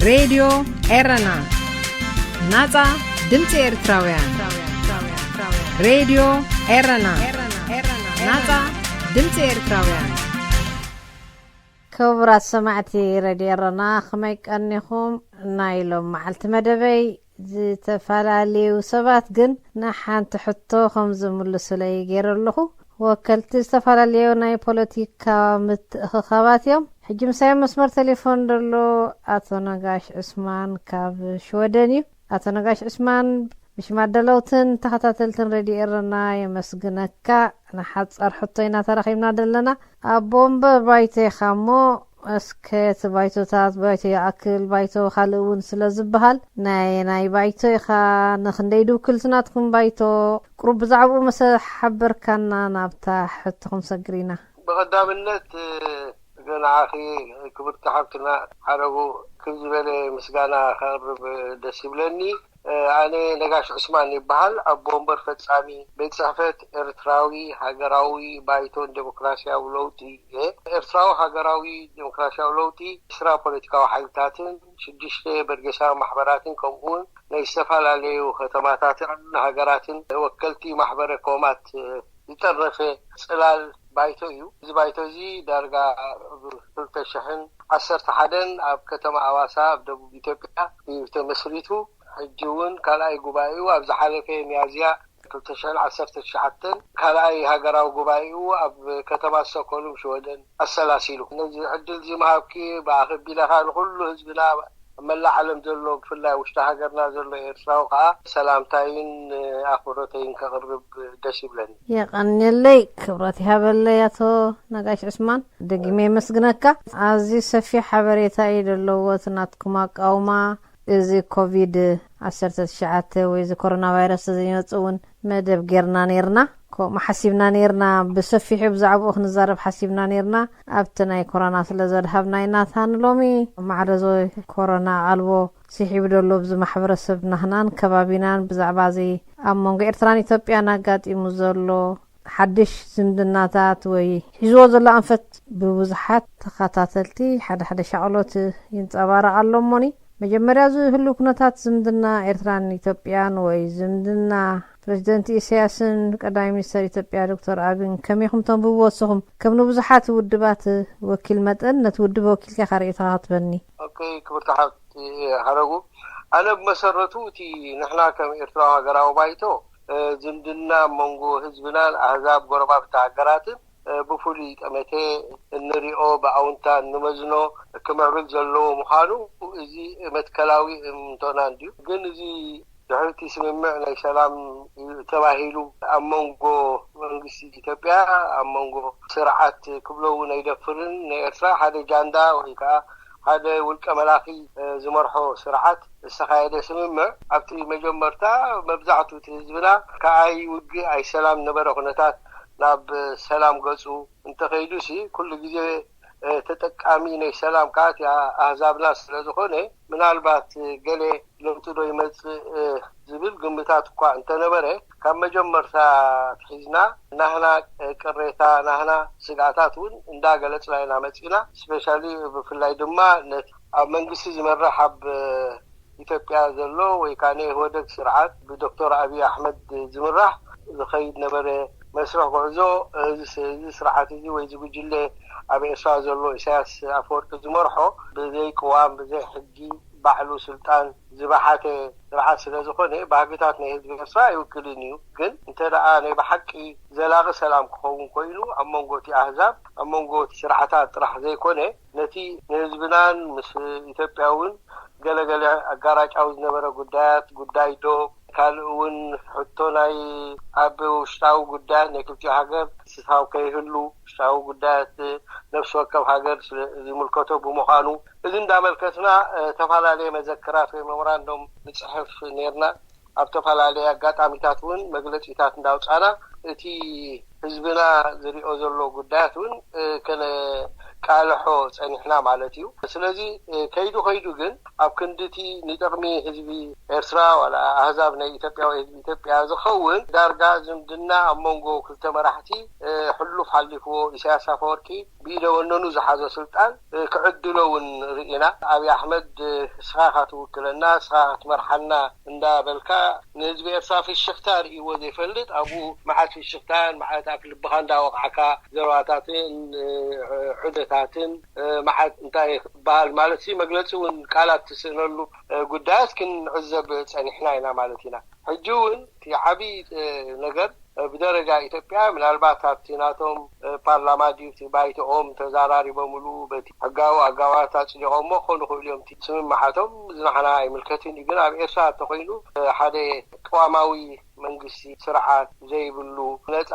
ሬድዮ ኤረና፣ ናጻ ድምጺ ኤርትራውያን። ሬድዮ ኤረና፣ ናጻ ድምጺ ኤርትራውያን። ክቡራት ሰማዕቲ ሬድዮ ኤረና፣ ከመይ ቀኒኹም? ናይ ሎም መዓልቲ መደበይ፣ ዝተፈላለዩ ሰባት ግን ንሓንቲ ሕቶ ከም ዝምልሱለይ ገይረ ኣለኹ። ወከልቲ ዝተፈላለዩ ናይ ፖለቲካ ምትእኽኻባት እዮም። ሕጂ ምሳይ መስመር ቴሌፎን ዘሎ ኣቶ ነጋሽ ዑስማን ካብ ሽወደን እዩ። ኣቶ ነጋሽ ዑስማን፣ ብሽም ኣዳለውትን ተኸታተልትን ሬድዮ ኤረና የመስግነካ። ንሓጻር ሕቶ ኢና ተራኺብና ዘለና። ኣቦ ወንበር ባይቶ ኢኻ እሞ፣ እስከ እቲ ባይቶታት፣ ባይቶ ይኣክል፣ ባይቶ ካልእ እውን ስለ ዝበሃል፣ ናይ፣ ናይ ባይቶ ኢኻ፣ ንኽንደይ ድውክልቲ ናትኩም ባይቶ፣ ቁሩብ ብዛዕባኡ መሰ ሓበርካና ናብታ ሕቶ ክንሰግር ኢና። ብቐዳምነት፣ እ፣ ንዓኺ ክብርቲ ሓብትና ሓረጉ ክብ ዝበለ ምስጋና ከቕርብ ደስ ይብለኒ። እ፣ ኣነ ነጋሽ ዑስማን ይበሃል። ኣቦ ወንበር ፈጻሚ ቤት ጽሕፈት ኤርትራዊ ሃገራዊ ባይቶን ዴሞክራሲያዊ ለውጢ እየ። ኤርትራዊ ሃገራዊ ዴሞክራሲያዊ ለውጢ ዕስራ ፖለቲካዊ ሓይልታትን ሽዱሽተ በርጌሳዊ ማሕበራትን ከምኡውን ናይ ዝተፈላለዩ ከተማታትን ሃገራትን ወከልቲ ማሕበረ ኮማት ዝጠርነፈ ጽላል ባይቶ እዩ። እዚ ባይቶ እዚ ዳርጋ ኣብ ክልተ ሽሕን ዓሰርተ ሓደን ኣብ ከተማ ኣዋሳ ኣብ ደቡብ ኢትዮጵያ እዩ ተመስሪቱ። ሕጂ እውን ካልኣይ ጉባኤኡ ኣብ ዝሓለፈ ሚያዝያ ክልተ ሽሕን ዓሰርተ ትሽዓተን ካልኣይ ሃገራዊ ጉባኤኡ ኣብ ከተማ ስቶኮልም ሽወደን ኣሰላሲሉ። ነዚ ዕድል እዚ ምሃብኪ ብኣኸቢለኻ ንኹሉ ህዝብና ኣብ መላእ ዓለም ዘሎ፣ ብፍላይ ውሽጢ ሃገርና ዘሎ ኤርትራዊ ከኣ ሰላምታይን ኣኽብሮተይን ከቕርብ ደስ ይብለኒ። የቐንየለይ፣ ክብረት ይሃበለይ ኣቶ ነጋሽ ዑስማን። ደጊመ የመስግነካ። ኣዝዩ ሰፊሕ ሓበሬታ እዩ ዘለዎ እቲ ናትኩም ኣቃውማ። እዚ ኮቪድ ዓሰርተ ትሽዓተ ወይ እዚ ኮሮና ቫይረስ ዘይመጽእ እውን መደብ ጌርና ኔርና፣ ከምኡ ሓሲብና ኔርና፣ ብሰፊሑ ብዛዕባኡ ክንዛረብ ሓሲብና ኔርና። ኣብቲ ናይ ኮሮና ስለ ዘድሃብና ኢና። ታን ሎሚ ማዕረዞ ኮሮና ኣልቦ ስሒቡ ደሎ፣ ብዚ ማሕበረሰብ ናህናን ከባቢናን ብዛዕባ እዚ ኣብ መንጎ ኤርትራን ኢትዮጵያን ኣጋጢሙ ዘሎ ሓድሽ ዝምድናታት ወይ ሒዝዎ ዘሎ ኣንፈት ብብዙሓት ተኸታተልቲ ሓደ ሓደ ሻቕሎት ይንጸባረቕ ኣሎ። እሞኒ መጀመርያ፣ እዚ ህልው ኩነታት ዝምድና ኤርትራን ኢትዮጵያን ወይ ዝምድና ፕረዚደንት ኢሳያስን ቀዳማይ ሚኒስተር ኢትዮጵያ ዶክተር ኣብን ከመይ ኢኹም ተንብብዎ ንስኹም? ከም ንብዙሓት ውድባት ወኪል መጠን፣ ነቲ ውድብ ወኪልካ ኢኻ ርእይቶኻ ክትበኒ። ኦኬ፣ ክብርቲ ሓብቲ ሓረጉ፣ ኣነ ብመሰረቱ እቲ ንሕና ከም ኤርትራዊ ሃገራዊ ባይቶ፣ እ፣ ዝምድና መንጎ ህዝብናን ኣህዛብ ጎረባብቲ ሃገራትን፣ እ፣ ብፍሉይ ጠመተ እንሪኦ፣ ብኣውንታ እንመዝኖ፣ ክምዕብል ዘለዎ ምዃኑ እዚ መትከላዊ እምንቶና እንድዩ። ግን እዚ ድሕሪ እቲ ስምምዕ ናይ ሰላም እዩ ተባሂሉ ኣብ መንጎ መንግስቲ ኢትዮጵያ፣ ኣብ መንጎ ስርዓት ክብሎ እውን ኣይደፍርን፣ ናይ ኤርትራ ሓደ ጃንዳ ወይ ከዓ ሓደ ውልቀ መላኺ፣ እ፣ ዝመርሖ ስርዓት ዝተኻየደ ስምምዕ፣ ኣብቲ መጀመርታ መብዛሕትኡ እቲ ህዝብና ከኣይ ውግእ ኣይ ሰላም ነበረ ኩነታት ናብ ሰላም ገጹ እንተኸይዱሲ፣ ኩሉ ግዜ፣ እ፣ ተጠቃሚ ናይ ሰላም ከዓ እቲ ኣህዛብና ስለ ዝኾነ፣ ምናልባት ገለ ለውጢ ዶ ይመጽእ፣ እ፣ ዝብል ግምታት እኳ እንተነበረ፣ ካብ መጀመርታ ኣትሒዝና ናህና፣ እ፣ ቅሬታ፣ ናህና ስግኣታት እውን እንዳገለጽና ኢና መጺና። ስፔሻሊ ብፍላይ ድማ ነቲ ኣብ መንግስቲ ዝመርሕ ኣብ፣ እ፣ ኢትዮጵያ ዘሎ ወይ ከዓ ናይ ኢህወደግ ስርዓት ብዶክተር ኣብይ ኣሕመድ ዝምራሕ ዝኸይድ ነበረ መስርሕ ጉዕዞ፣ እዚ ስ-፣ እዚ ስርዓት እዚ ወይ እዚ ጉጅለ ኣብ ኤርትራ ዘሎ ኢሳያስ ኣፈወርቂ ዝመርሖ ብዘይ ቅዋም፣ ብዘይ ሕጊ፣ ባዕሉ ስልጣን ዝበሓተ ስርዓት ስለ ዝኾነ፣ ባህግታት ናይ ህዝቢ ኤርትራ ኣይውክልን እዩ። ግን እንተ ደኣ ናይ ብሓቂ ዘላቒ ሰላም ክኸውን ኮይኑ፣ ኣብ መንጎ እቲ ኣህዛብ፣ ኣብ መንጎ እቲ ስርዓታት ጥራሕ ዘይኮነ፣ ነቲ ንህዝብናን ምስ ኢትዮጵያ እውን ገለገለ ኣጋራጫዊ ዝነበረ ጉዳያት፣ ጉዳይ ዶ፣ ካልእ እውን ሕቶ ናይ ኣብ ውሽጣዊ ጉዳያት ናይ ክልቲኡ ሃገር ስታው ከይህሉ፣ ውሽጣዊ ጉዳያት ነፍሲ ወከፍ ሃገር ስለ ዝምልከቶ ብምዃኑ፣ እዚ እንዳመልከትና፣ እ፣ ተፈላለየ መዘክራት ወይ መሞራንዶም ንጽሕፍ ኔርና። ኣብ ተፈላለየ ኣጋጣሚታት እውን መግለጺታት እንዳውጻና፣ እቲ ህዝብና ዝሪኦ ዘሎ ጉዳያት እውን፣ እ፣ ከነ-፣ ክንቃልሖ ጸኒሕና ማለት እዩ። ስለዚ ከይዱ ከይዱ ግን ኣብ ክንድቲ ንጥቕሚ ህዝቢ ኤርትራ ዋላ ኣህዛብ ናይ ኢትዮጵያ ወይ ህዝቢ ኢትዮጵያ ዝኸውን ዳርጋ ዝምድና ኣብ መንጎ ክልተ መራሕቲ ሕሉፍ ሓሊፍዎ ኢሳያስ ኣፈወርቂ ብኢደ ወነኑ ዝሓዞ ስልጣን ክዕድሎ እውን ርኢና። ኣብይ ኣሕመድ ንስኻ ኢኻ ትውክለና፣ ንስኻ ኢኻ ትመርሓና እንዳበልካ ንህዝቢ ኤርትራ ፍሽኽታ ርእይዎ ዘይፈልጥ ኣብኡ መዓት ፍሽኽታን መዓት ኣፍ ልብኻ እንዳወቕዓካ ዘረባታትን ዑደታትን መዓት እንታይ ክበሃል ማለት ሲ መግለፂ እውን ቃላት ትስእነሉ ጉዳያት ክንዕዘብ ጸኒሕና ኢና ማለት ኢና። ሕጂ እውን እቲ ዓብዪ ነገር ብደረጃ ኢትዮጵያ ምናልባት ኣብቲ ናቶም ፓርላማ ድዩ እቲ ባይቶኦም ተዛራሪቦምሉ በቲ ሕጋዊ ኣጋባት ኣፅዲቖሞ ክኾኑ ይኽእሉ እዮም። እቲ ስምምዓቶም እዚ ንዓና ኣይምልከትን እዩ። ግን ኣብ ኤርትራ እንተኾይኑ ሓደ ቅዋማዊ መንግስቲ ስርዓት ዘይብሉ፣ ነፃ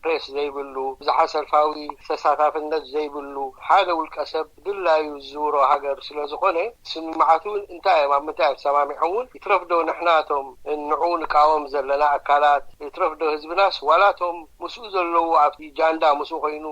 ፕሬስ ዘይብሉ፣ ብዝሓ ሰልፋዊ ተሳታፍነት ዘይብሉ ሓደ ውልቀ ሰብ ድላዩ ዝዝውሮ ሃገር ስለ ዝኾነ ስምምዓት እውን እንታይ እዮም ኣብ ምንታይ እዮም ተሰማሚዖም እውን ይትረፍዶ ንሕናቶም ንዕኡ ንቃወም ዘለና ኣካላት ይትረፍዶ ህዝብናስ ዋላቶም ምስኡ ዘለዉ ኣብቲ ጃንዳ ምስኡ ኮይኑ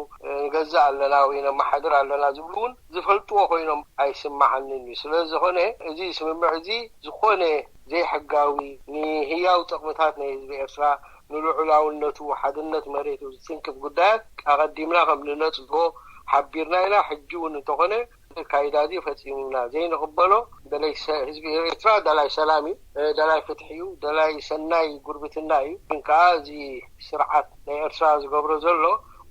ንገዛእ ኣለና ወይ ነመሓድር ኣለና ዝብሉ እውን ዝፈልጥዎ ኮይኖም ኣይስማዓንን እዩ። ስለ ዝኾነ እዚ ስምምዕ እዚ ዝኾነ ዘይሕጋዊ ንህያው ጥቕምታት ናይ ህዝቢ ኤርትራ ንልዑላውነቱ ሓድነት መሬቱ ዝትንክፍ ጉዳያት ኣቐዲምና ከም ንነጽጎ ሓቢርና ኢና። ሕጂ እውን እንተኾነ ኣካይዳ እዚ ፈጺሙና ዘይንቕበሎ። ደላይ ህዝቢ ኤርትራ ደላይ ሰላም እዩ፣ ደላይ ፍትሒ እዩ፣ ደላይ ሰናይ ጉርብትና እዩ። ግን ከኣ እዚ ስርዓት ናይ ኤርትራ ዝገብሮ ዘሎ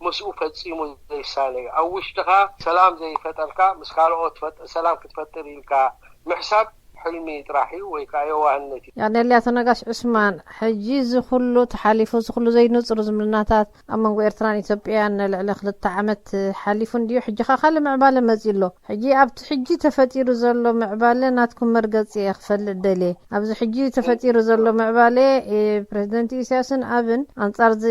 ምስኡ ፈጺሙ ዘይሳነ እዩ። ኣብ ውሽጥኻ ሰላም ዘይፈጠርካ ምስ ካልኦት ሰላም ክትፈጥር ኢልካ ምሕሳብ ሕልሚ ጥራሕ እዩ ወይ ከዓ የዋህነት እዩ። ያነሊ ኣቶ ነጋሽ ዑስማን፣ ሕጂ እዚ ኩሉ ተሓሊፉ፣ እዚ ኩሉ ዘይንጹር ዝምድናታት ኣብ መንጎ ኤርትራን ኢትዮጵያን ንልዕሊ ክልተ ዓመት ሓሊፉ እንድዩ። ሕጂ ኸ ካልእ ምዕባለ መጺኡ ኣሎ። ሕጂ ኣብቲ ሕጂ ተፈጢሩ ዘሎ ምዕባለ ናትኩም መርገጺ እየ ክፈልጥ ደልየ። ኣብዚ ሕጂ ተፈጢሩ ዘሎ ምዕባለ ፕሬዚደንት ኢሳያስን ኣብን ኣንጻር እዚ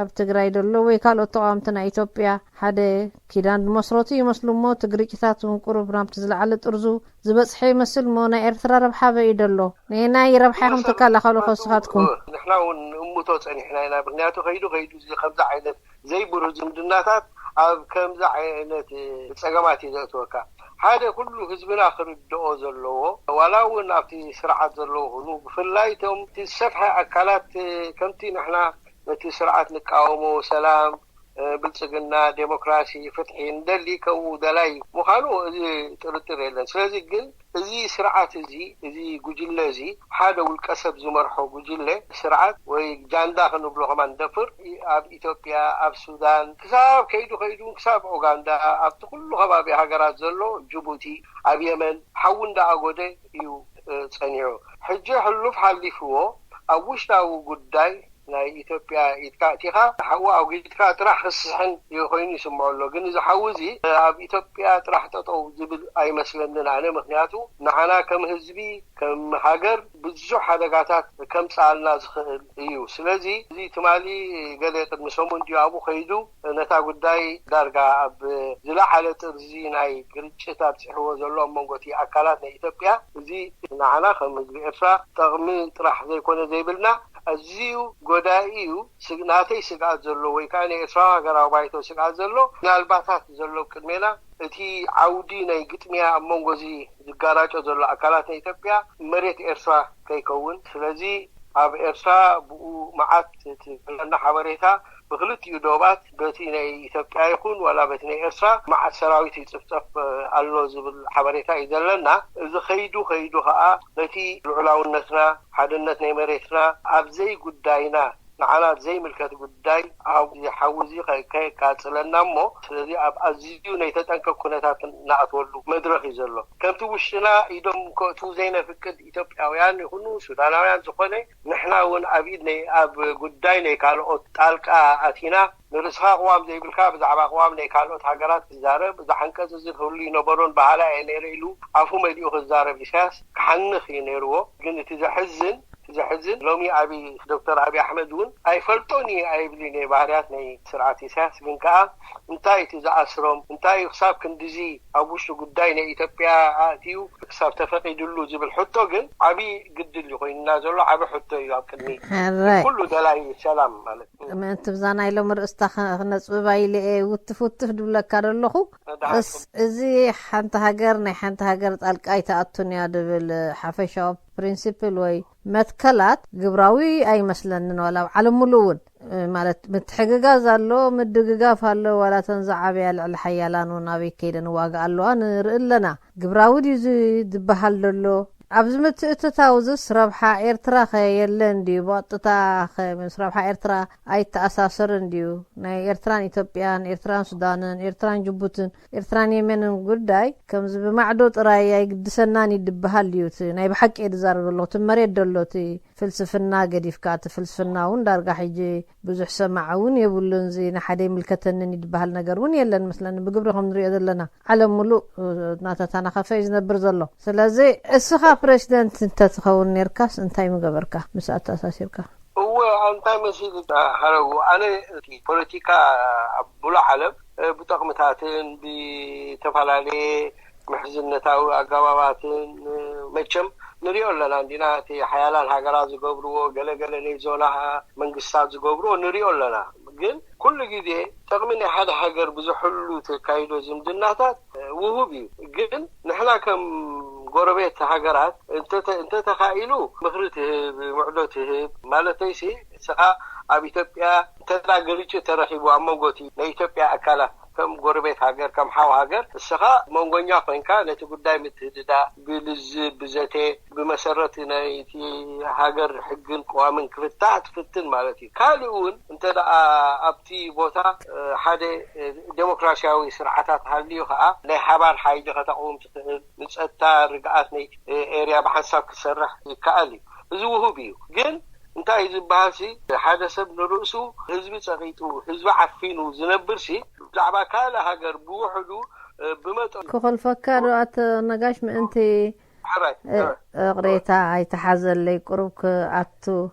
ኣብ ትግራይ ዘሎ ወይ ካልኦት ተቃወምቲ ናይ ኢትዮጵያ ሓደ ኪዳን ዝመስረቱ ይመስሉ እሞ እቲ ግርጭታት እውን ቁሩብ ናብቲ ዝለዓለ ጥርዙ ዝበጽሐ ይመስል እሞ ናይ ኤርትራ ረብሓ በይ ደሎ? ነየናይ ረብሓ ኢኹም ትከላኸሉ ከስኻትኩም? ንሕና እውን ንእምቶ ጸኒሕና ኢና። ምክንያቱ ከይዱ ከይዱ እዚ ከምዚ ዓይነት ዘይብሩህ ዝምድናታት ኣብ ከምዚ ዓይነት ጸገማት እዩ ዘእትወካ። ሓደ ኩሉ ህዝብና ክርድኦ ዘለዎ ዋላ እውን ኣብቲ ስርዓት ዘለዎ ኩኑ ብፍላይ እቶም እቲ ዝሰፍሐ ኣካላት ከምቲ ንሕና ነቲ ስርዓት ንቃወሞ ሰላም ብልጽግና፣ ዴሞክራሲ፣ ፍትሒ እንደሊ ከምኡ ደላይ ምዃኑ እዚ ጥርጥር የለን። ስለዚ ግን እዚ ስርዓት እዚ፣ እዚ ጉጅለ እዚ፣ ሓደ ውልቀ ሰብ ዝመርሖ ጉጅለ ስርዓት ወይ ጃንዳ ክንብሎ ከማን ንደፍር፣ ኣብ ኢትዮጵያ፣ ኣብ ሱዳን፣ ክሳብ ከይዱ ከይዱ ክሳብ ኡጋንዳ፣ ኣብቲ ኩሉ ከባቢ ሃገራት ዘሎ ጅቡቲ፣ ኣብ የመን ሓዊ እንዳኣጎደ እዩ ጸኒሑ። ሕጂ ሕሉፍ ሓሊፍዎ ኣብ ውሽጣዊ ጉዳይ ናይ ኢትዮጵያ ኢድካ እቲኻ ሓዊ ኣጉድካ ጥራሕ ክስሕን ኮይኑ ይስምዖ ኣሎ። ግን እዚ ሓዊ እዚ ኣብ ኢትዮጵያ ጥራሕ ጠጠው ዝብል ኣይመስለንን ኣነ። ምክንያቱ ንዓና ከም ህዝቢ፣ ከም ሃገር ብዙሕ ሓደጋታት ከምፅኣልና ዝኽእል እዩ። ስለዚ እዚ ትማሊ ገለ ቅድሚ ሰሙን ድዩ ኣብኡ ከይዱ ነታ ጉዳይ ዳርጋ ኣብ ዝለዓለ ጥርዚ ናይ ግርጭት ኣብፂሕዎ ዘሎ ኣብ መንጎ እቲ ኣካላት ናይ ኢትዮጵያ፣ እዚ ንዓና ከም ህዝቢ ኤርትራ ጠቕሚ ጥራሕ ዘይኮነ ዘይብልና ኣዝዩ ጎዳኢ እዩ። ናተይ ስግኣት ዘሎ ወይ ከዓ ናይ ኤርትራዊ ሃገራዊ ባይቶ ስግኣት ዘሎ ምናልባታት ዘሎ ቅድሜና እቲ ዓውዲ ናይ ግጥምያ ኣብ መንጎ እዚ ዝጋራጮ ዘሎ ኣካላት ናይ ኢትዮጵያ መሬት ኤርትራ ከይከውን። ስለዚ ኣብ ኤርትራ ብኡ መዓት እቲ ዘለና ሓበሬታ ብክልቲኡ ዶባት በቲ ናይ ኢትዮጵያ ይኹን ዋላ በቲ ናይ ኤርትራ መዓት ሰራዊት ይጽፍጸፍ ኣሎ ዝብል ሓበሬታ እዩ ዘለና። እዚ ከይዱ ከይዱ ከኣ ነቲ ልዑላውነትና ሓድነት ናይ መሬትና ኣብ ዘይጉዳይና ንዓና ዘይምልከት ጉዳይ ኣብ ሓዊ እዚ ከ- ከየቃጽለና እሞ ስለዚ ኣብ ኣዝዩ ናይ ተጠንቀቅ ኩነታት ንኣትወሉ መድረኽ እዩ ዘሎ። ከምቲ ውሽጥና ኢዶም ከእትዉ ዘይነፍቅድ ኢትዮጵያውያን ይኹኑ ሱዳናውያን ዝኾነ ንሕና እውን ኣብ ኢድ ናይ ኣብ ጉዳይ ናይ ካልኦት ጣልቃ ኣቲና ንርእስኻ ቅዋም ዘይብልካ ብዛዕባ ቅዋም ናይ ካልኦት ሃገራት ትዛረብ እዚ ሓንቀጽ እዚ ክህሉ ይነበሮን በሃላይ እየ ነይረ ኢሉ ኣፉ መሊኡ ክዛረብ ኢሳያስ ክሓንኽ እዩ ነይርዎ። ግን እቲ ዘሕዝን ዘሕዝን ሎሚ ኣብይ ዶክተር ኣብይ ኣሕመድ እውን ኣይፈልጦን እየ ኣይብልን እየ ባህርያት ናይ ስርዓት ኢሳያስ ግን ከዓ እንታይ እቲ ዝኣስሮም እንታይ እዩ ክሳብ ክንድዚ ኣብ ውሽጢ ጉዳይ ናይ ኢትዮጵያ ኣእትዩ ክሳብ ተፈቒድሉ ዝብል ሕቶ ግን ዓብዪ ግድል እዩ ኮይንና ዘሎ። ዓብዪ ሕቶ እዩ ኣብ ቅድሚ ኩሉ ደላይ ሰላም ማለት እዩ። ምእንቲ ብዛ ናይ ሎም ርእስታ ክነፅብባ ኢለ እየ ውትፍ ውትፍ ድብለካ ዘለኹ። እዚ ሓንቲ ሃገር ናይ ሓንቲ ሃገር ጣልቃ ኣይትኣቱን እያ ድብል ሓፈሻዊ ፕሪንሲፕል ወይ መትከላት ግብራዊ ኣይመስለንን። ዋላ ኣብ ዓለም ሙሉእ እውን ማለት ምትሕግጋዝ ኣሎ፣ ምድግጋፍ ኣሎ። ዋላ ተን ዝዓበያ ልዕሊ ሓያላን እውን ኣበይ ከይደን ዋጋ ኣለዋ ንርኢ ኣለና። ግብራዊ ድዩ ዝበሃል ዘሎ? ኣብዚ ምትእትታው ዝስ ረብሓ ኤርትራ ከ የለን ድዩ? ብቐጥታ ምስ ረብሓ ኤርትራ ኣይተኣሳሰርን ድዩ? ናይ ኤርትራን ኢትዮጵያን፣ ኤርትራን ሱዳንን፣ ኤርትራን ጅቡትን፣ ኤርትራን የመንን ጉዳይ ከምዚ ብማዕዶ ጥራይ ኣይግድሰናን ይድበሃል ድዩ? እቲ ናይ ብሓቂ እየ ዝዛረብ ዘለኹ። እቲ መሬት ደሎ እቲ ፍልስፍና ገዲፍካ፣ እቲ ፍልስፍና እውን ዳርጋ ሕጂ ብዙሕ ሰማዕ እውን የብሉን። እዚ ንሓደ ይምልከተንን ይድበሃል ነገር እውን የለን መስለኒ። ብግብሪ ከም ንሪኦ ዘለና ዓለም ሙሉእ እናተተናኸፈ እዩ ዝነብር ዘሎ። ስለዚ እስኻ ፕሬዚደንት እንተትኸውን ነርካስ እንታይ ምገበርካ ምስ ኣተኣሳሲርካ? እወ፣ እንታይ መሲሉ ሓረጉ፣ ኣነ ፖለቲካ ኣብ ሙሉእ ዓለም ብጠቕምታትን ብተፈላለየ ምሕዝነታዊ ኣገባባትን መቸም ንሪኦ ኣለና እንዲና። እቲ ሓያላን ሃገራት ዝገብርዎ ገለገለ ናይ ዞና መንግስታት ዝገብርዎ ንሪኦ ኣለና። ግን ኩሉ ግዜ ጥቕሚ ናይ ሓደ ሃገር ብዝሕሉ ተካይዶ ዝምድናታት ውሁብ እዩ። ግን ንሕና ከም ጎረቤት ሃገራት እንተተኻኢሉ ምኽሪ ትህብ፣ ምዕዶ ትህብ ማለተይሲ፣ ንስኻ ኣብ ኢትዮጵያ እንተዳ ግርጭት ተረኺቡ ኣብ መንጎ እቲ ናይ ኢትዮጵያ ኣካላት ከም ጎረቤት ሃገር ከም ሓው ሃገር ንስኻ መንጎኛ ኮይንካ ነቲ ጉዳይ ምትህድዳ ብልዝብ ብዘተ ብመሰረት ናይቲ ሃገር ሕግን ቅዋምን ክፍታሕ ትፍትን ማለት እዩ። ካልእ እውን እንተ ደኣ ኣብቲ ቦታ ሓደ ዴሞክራሲያዊ ስርዓታት ሃልዩ ከዓ ናይ ሓባር ሓይሊ ከተቕውም ትኽእል፣ ንፀጥታ ርግኣት ናይ ኤርያ ብሓንሳብ ክሰርሕ ይከኣል እዩ። እዚ ውሁብ እዩ። ግን እንታይ እዩ ዝበሃል ሲ ሓደ ሰብ ንርእሱ ህዝቢ ፀቒጡ ህዝቢ ዓፊኑ ዝነብር ሲ ብዛዕባ ካልእ ሃገር ብውሕዱ ብመጠኑ ክኾልፈካ ዶ ኣቶ ነጋሽ ምእንቲ ቅሬታ ኣይተሓዘለይ ቁሩብ ክኣቱ።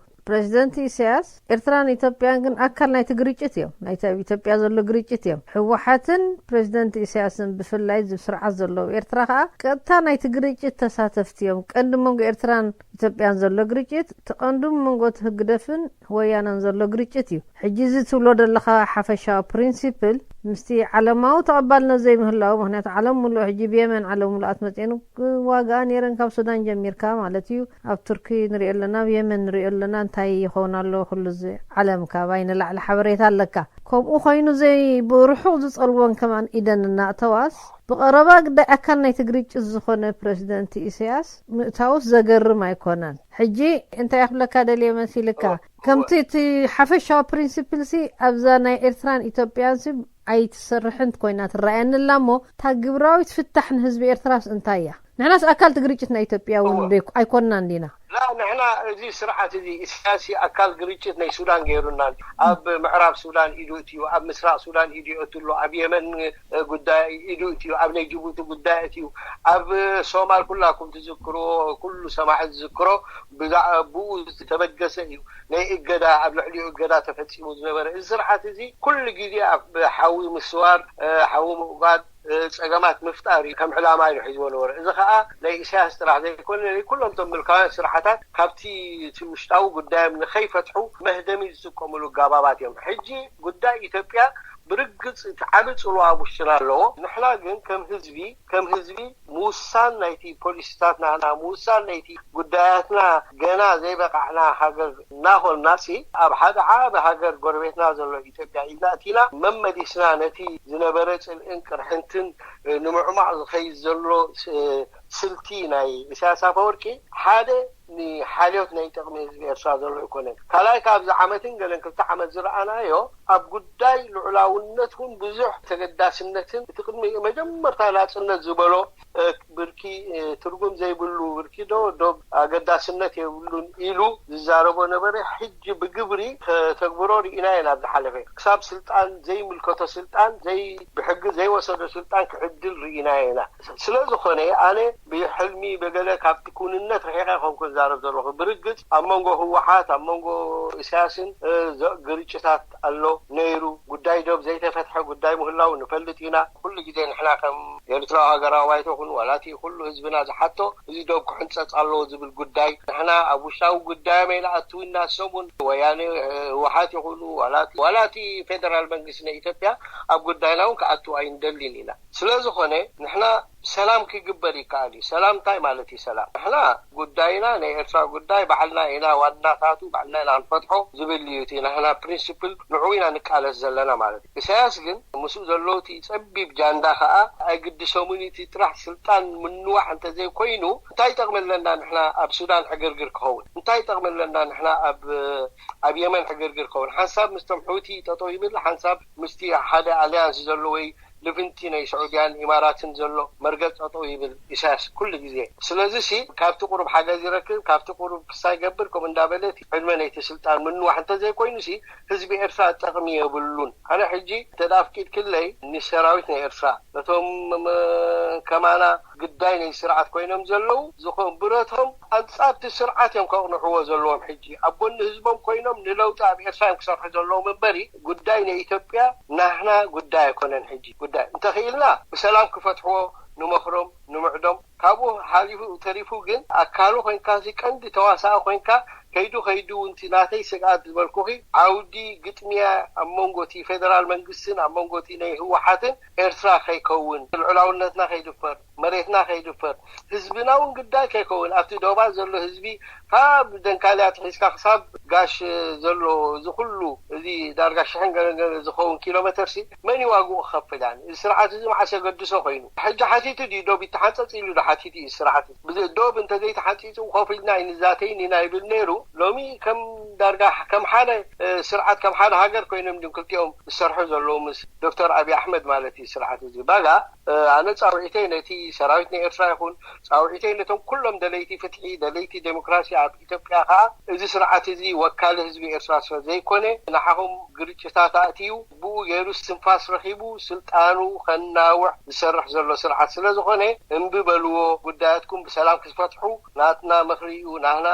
ፕሬዚደንት ኢሳያስ ኤርትራን ኢትዮጵያን ግን ኣካል ናይቲ ግርጭት እዮም። ናይቲ ኣብ ኢትዮጵያ ዘሎ ግርጭት እዮም። ህወሓትን ፕሬዚደንት ኢሳያስን ብፍላይ እዚ ስርዓት ዘለዎ ኤርትራ ከዓ ቀጥታ ናይቲ ግርጭት ተሳተፍቲ እዮም። ቀንዲ መንጎ ኤርትራን ኢትዮጵያን ዘሎ ግርጭት እቲ ቀንዱ መንጎ እቲ ህግደፍን ወያነን ዘሎ ግርጭት እዩ። ሕጂ እዚ ትብሎ ዘለኻ ሓፈሻዊ ፕሪንሲፕል ምስቲ ዓለማዊ ተቐባልነት ዘይምህላው፣ ምክንያቱ ዓለም ሙሉእ ሕጂ ብየመን ዓለም ሙሉኣት መፅኤን ዋጋኣ ነይረን ካብ ሱዳን ጀሚርካ ማለት እዩ። ኣብ ቱርኪ ንሪኦ ኣለና፣ ኣብ የመን ንሪኦ ኣለና እንታይ ይኸውን ኣሎ ኩሉ እዚ ዓለም ካብ ኣይ ንላዕሊ ሓበሬታ ኣለካ። ከምኡ ኮይኑ ዘይ ብርሑቕ ዝፀልወን ከማን ኢደን እናእተዋስ ብቐረባ ግዳይ ኣካል ናይቲ ግርጭት ዝኾነ ፕረዚደንት ኢሳያስ ምእታውስ ዘገርም ኣይኮነን። ሕጂ እንታይ ክብለካ ደልየ መሲልካ ከምቲ እቲ ሓፈሻዊ ፕሪንሲፕል ሲ ኣብዛ ናይ ኤርትራን ኢትዮጵያን ሲ ኣይትሰርሕን ኮይና ትረኣየኒ ኣላ እሞ እታ ግብራዊት ፍታሕ ንህዝቢ ኤርትራስ እንታይ እያ? ንሕናስ ኣካል እቲ ግርጭት ናይ ኢትዮጵያ እውን ኣይኮንና እንዲና። ላ ንሕና እዚ ስርዓት እዚ ኢሳያስ ኣካል ግርጭት ናይ ሱዳን ገይሩና። ኣብ ምዕራብ ሱዳን ኢዱ እትዩ፣ ኣብ ምስራቅ ሱዳን ኢዱ እትሎ፣ ኣብ የመን ጉዳይ ኢዱ እትዩ፣ ኣብ ናይ ጅቡቲ ጉዳይ እትዩ፣ ኣብ ሶማል ኩላኩም ትዝክርዎ፣ ኩሉ ሰማዒ ዝዝክሮ ብኡ ዝተበገሰ እዩ። ናይ እገዳ ኣብ ልዕሊኡ እገዳ ተፈፂሙ ዝነበረ እዚ ስርዓት እዚ ኩሉ ግዜ ኣብ ሓዊ ምስዋር፣ ሓዊ ምእጓድ፣ ፀገማት ምፍጣር እዩ ከም ዕላማ ኢሉ ሒዝዎ ነበረ። እዚ ከዓ ናይ ኢሳያስ ጥራሕ ዘይኮነ ናይ ኩሎም ቶም ምልካውያን ስርዓታት ካብቲ እቲ ውሽጣዊ ጉዳዮም ንኸይፈትሑ መህደሚ ዝጥቀምሉ ኣጋባባት እዮም። ሕጂ ጉዳይ ኢትዮጵያ ብርግፅ እቲ ዓቢ ፅልዋ ኣብ ውሽጥና ኣለዎ። ንሕና ግን ከም ህዝቢ ከም ህዝቢ ምውሳን ናይቲ ፖሊሲታት ናህና ምውሳን ናይቲ ጉዳያትና ገና ዘይበቃዕና ሃገር እናኾንና ሲ ኣብ ሓደ ዓቢ ሃገር ጎረቤትና ዘሎ ኢትዮጵያ ኢድና እቲና መመሊስና ነቲ ዝነበረ ፅልእን ቅርሕንትን ንምዕማቕ ዝኸይድ ዘሎ ስልቲ ናይ ኢሳያስ ኣፈወርቂ ሓደ ንሓልዮት ናይ ጥቕሚ ህዝቢ ኤርትራ ዘሎ ኣይኮነን። ካልኣይ ካብዚ ዓመትን ገለን ክልተ ዓመት ዝረኣናዮ ኣብ ጉዳይ ልዑላውነት እውን ብዙሕ ተገዳስነትን እቲ ቅድሚ መጀመርታ ናፅነት ዝበሎ ብርኪ ትርጉም ዘይብሉ ብርኪ ዶ ዶ ኣገዳስነት የብሉን ኢሉ ዝዛረቦ ነበረ። ሕጂ ብግብሪ ከተግብሮ ርኢና ኢና። ኣብ ዝሓለፈ ክሳብ ስልጣን ዘይምልከቶ ስልጣን ዘይ ብሕጊ ዘይወሰዶ ስልጣን ክዕድል ርኢና ኢና። ስለዝኾነ ኣነ ብሕልሚ ብገለ ካብቲ ኩንነት ርሒቐ ኮንኩ ዝዛረብ ዘለኹ። ብርግጽ ኣብ መንጎ ህወሓት፣ ኣብ መንጎ ኢሳያስን፣ እ፣ ዘ-፣ ግርጭታት ኣሎ ነይሩ። ጉዳይ ዶብ ዘይተፈትሐ ጉዳይ ምህላው ንፈልጥ ኢና። ኩሉ ግዜ ንሕና ከም ኤርትራዊ ሃገራዊ ባይቶ ኩን ዋላ እቲ ኩሉ ህዝብና ዝሓቶ እዚ ዶብ ክሕንጸጽ ኣለዎ ዝብል ጉዳይ፣ ንሕና ኣብ ውሽጣዊ ጉዳዮም ኣይንኣትው ኢና። ሰሙን ወያነ፣ እ፣ ህወሓት ይኹኑ ዋላ እቲ፣ ዋላ እቲ ፌደራል መንግስቲ ናይ ኢትዮጵያ ኣብ ጉዳይና እውን ክኣትው ኣይንደልን ኢና። ስለ ዝኾነ ንሕና ሰላም ክግበር ይከኣል እዩ። ሰላም እንታይ ማለት እዩ? ሰላም ንሕና ጉዳይና ናይ ኤርትራ ጉዳይ ባዕልና ኢና ዋናታቱ፣ ባዕልና ኢና ንፈትሖ ዝብል እዩ። እቲ ንሕና ፕሪንሲፕል ንዕኡ ኢና ንቃለስ ዘለና ማለት እዩ። ኢሳያስ ግን ምስኡ ዘለዉ እቲ ጸቢብ ጃንዳ ከኣ ኣይግድሶምን እዩ። እቲ ጥራሕ ስልጣን ምንዋሕ እንተዘይኮይኑ እንታይ ይጠቕመለና ንሕና ኣብ ሱዳን ዕግርግር ክኸውን? እንታይ ይጠቕመለና ንሕና ኣብ፣ ኣብ የመን ዕግርግር ክኸውን? ሓንሳብ ምስቶም ሑቲ ጠጠው ይብል፣ ሓንሳብ ምስቲ ሓደ ኣልያንስ ዘሎ ወይ ልፍንቲ ናይ ስዑድያን ኢማራትን ዘሎ መርገጽ ጠጠው ይብል ኢሳያስ ኩሉ ግዜ። ስለዚ ሲ ካብቲ ቁሩብ ሓገዝ ይረክብ፣ ካብቲ ቁሩብ ክሳ ይገብር፣ ከምኡ እንዳበለ እቲ ዕድመ ናይቲ ስልጣን ምንዋሕ እንተዘይኮይኑ ሲ ህዝቢ ኤርትራ ጠቕሚ የብሉን። ኣነ ሕጂ እንተ ደኣ ኣፍቂድክለይ ንሰራዊት ናይ ኤርትራ ነቶም፣ ም-፣ ከማና ግዳይ ናይ ስርዓት ኮይኖም ዘለዉ ዝኾ-፣ ብረቶም ኣንጻርቲ ስርዓት እዮም ከቕንዕዎ ዘለዎም። ሕጂ ኣብ ጎኒ ህዝቦም ኮይኖም ንለውጢ ኣብ ኤርትራ እዮም ክሰርሑ ዘለዎም እምበሪ ጉዳይ ናይ ኢትዮጵያ ናህና ጉዳይ ኣይኮነን። ሕጂ ጉዳይ እንተኽኢልና ብሰላም ክፈትሕዎ ንመኽሮም፣ ንምዕዶም። ካብኡ ሓሊፉ ተሪፉ ግን ኣካሉ ኮይንካ፣ እዚ ቀንዲ ተዋሳኢ ኮይንካ፣ ከይዱ ከይዱ እውን እቲ ናተይ ስግኣት ዝበልኩኺ ዓውዲ ግጥምያ ኣብ መንጎ እቲ ፌደራል መንግስትን ኣብ መንጎ እቲ ናይ ህወሓትን ኤርትራ ከይከውን፣ ልዑላውነትና ከይድፈር፣ መሬትና ከይድፈር፣ ህዝብና እውን ግዳይ ከይከውን፣ ኣብቲ ዶባት ዘሎ ህዝቢ ካብ ደንካልያ ኣትሒዝካ ክሳብ ጋሽ ዘሎ እዚ ኩሉ እዚ ዳርጋ ሽሕን ገለ ገለ ዝኸውን ኪሎ ሜተር ሲ መን እዩ ዋግኡ ክኸፍል? ያኒ እዚ ስርዓት እዚ መዓስ የገድሶ ኮይኑ? ሕጂ ሓቲቱ ድዩ ዶብ ይተሓንጸጽ ኢሉ ዶ ሓቲቱ እዩ? ስርዓት እዚ ብዚ ዶብ እንተዘይተሓንጺጹ ኮፍ ኢልና ኣይንዛተይን ኢና ይብል ነይሩ። ሎሚ ከም ዳርጋ ከም ሓደ፣ እ፣ ስርዓት ከም ሓደ ሃገር ኮይኖም ድም ክልቲኦም ዝሰርሑ ዘለዉ ምስ ዶክተር ኣብይ ኣሕመድ ማለት እዩ። ስርዓት እዚ ባጋ፣ እ፣ ኣነ ጻውዒተይ ነቲ ሰራዊት ናይ ኤርትራ ይኹን ጻውዒተይ ነቶም ኩሎም ደለይቲ ፍትሒ፣ ደለይቲ ዴሞክራሲ ኣብ ኢትዮጵያ ከኣ እዚ ስርዓት እዚ ወካሊ ህዝቢ ኤርትራ ስለ ዘይኮነ ንዓኹም ግርጭታት ኣእትዩ ብኡ ገይሩ ትንፋስ ረኺቡ ስልጣኑ ከናውሕ ዝሰርሕ ዘሎ ስርዓት ስለ ዝኾነ እምቢ በልዎ። ጉዳያትኩም ብሰላም ክትፈትሑ ናትና ምኽሪ እዩ፣ ናህና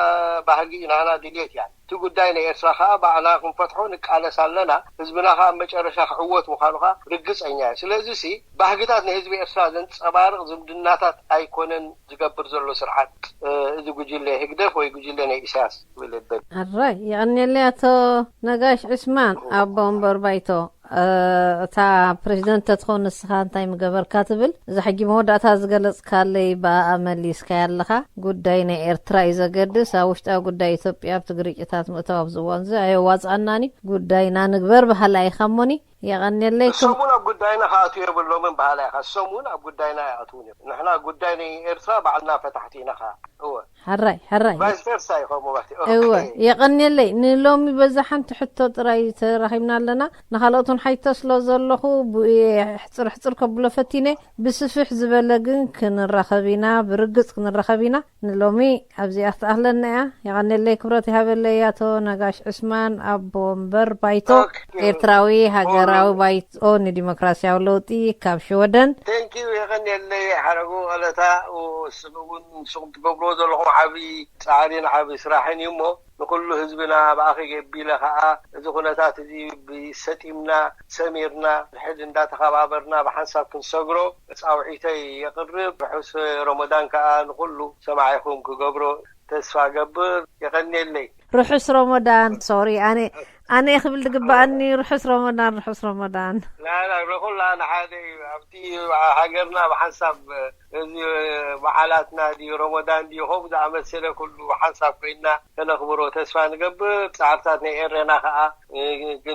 ባህጊ እዩ፣ ናህና ድልየት እያ። እቲ ጉዳይ ናይ ኤርትራ ከኣ ባዕልና ክንፈትሖ ንቃለስ ኣለና። ህዝብና ከኣ ኣብ መጨረሻ ክዕወት ምዃኑ ከኣ ርግጸኛ እዩ። ስለዚ ሲ ባህግታት ናይ ህዝቢ ኤርትራ ዘንጸባርቕ ዝምድናታት ኣይኮነን ዝገብር ዘሎ ስርዓት፣ እ፣ እዚ ጉጅለ ህግደፍ ወይ ጉጅለ ናይ ኢሳያስ ክብል እደሊ። ኣራይ፣ የቐንየለይ ኣቶ ነጋሽ ዑስማን፣ ኣቦ ወንበር ባይቶ። እ፣ እታ ፕሬዚደንት ተትኸውን ንስኻ እንታይ ምገበርካ ትብል? እዛ ሕጂ መወዳእታ ዝገለጽካለይ ብኣኣ መሊስካያ ኣለኻ። ጉዳይ ናይ ኤርትራ እዩ ዘገድስ። ኣብ ውሽጣዊ ጉዳይ ኢትዮጵያ ኣብቲ ግርጭታት ምእታው ኣብዚ እዋን እዚ ኣየዋጽኣናን እዩ። ጉዳይና ንግበር በሃላይ ኢኻ እሞኒ። የቐንየለይ። እሶም እውን ኣብ ጉዳይና ክኣትዉ የብሎምን በሃላይ ኢኻ። እሶም እውን ኣብ ጉዳይና ኣይኣትዉን እዮም። ንሕና ጉዳይ ናይ ኤርትራ ባዕልና ፈታሕቲ ኢና ኸዓ። እወ። ሕራይ፣ ሕራይ። ቫይስ ቨርሳ እዩ ከምኡ ማለት እዩ። እወ፣ ኦኬ። የቐንየለይ። ንሎሚ በዛ ሓንቲ ሕቶ ጥራይ ተራኺብና ኣለና። ንኻልኦት እውን ሓይቶ ስለ ዘለኹ ብ-፣ ሕጽር ሕጽር ከብሎ ፈቲነ። ብስፍሕ ዝበለ ግን ክንራኸብ ኢና፣ ብርግጽ ክንራኸብ ኢና። ንሎሚ ኣብዚኣ ክትኣኽለና እያ። የቐንየለይ፣ ክብረት ይሃበለይ ኣቶ ነጋሽ ዑስማን፣ ኣቦ ወንበር ባይቶ ኦኬ። ኤርትራዊ ሃገራዊ ኦኬ። ባይቶ ንዲሞክራሲያዊ ለውጢ ካብ ሽወደን። ቴንኪዩ፣ የቐንየለይ ሓረጉ ቀለታ። ስለ እውን ንስኹም ትገብርዎ ዘለኹም ዓብዪ ጻዕሪን ዓብዪ ስራሕን እዩ እሞ፣ ንኹሉ ህዝብና ብኣኺ ገቢለ ኸኣ፣ እዚ ኩነታት እዚ ብሰጢምና፣ ሰሚርና፣ ድሕድ እንዳተኸባበርና ብሓንሳብ ክንሰግሮ ጻውዒተይ የቕርብ። ርሑስ ሮሞዳን ከኣ ንኹሉ ሰማዒኹም ክገብሮ ተስፋ ገብር። የቐንየለይ። ርሑስ ሮሞዳን። ሶሪ፣ ኣነ፣ ኣነ ክብል ዝግበኣኒ፣ ርሑስ ሮሞዳን፣ ርሑስ ሮሞዳን። ላላ፣ ንኹላ ንሓደ እዩ። ኣብቲ ሃገርና ብሓንሳብ እዚ በዓላትና ድዩ፣ ሮሞዳን ድዩ፣ ከምኡ ዝኣመሰለ ኩሉ ሓንሳብ ኮይንና ከነኽብሮ ተስፋ ንገብር። ጻዕርታት ናይ ኤረና ከኣ፣ እ፣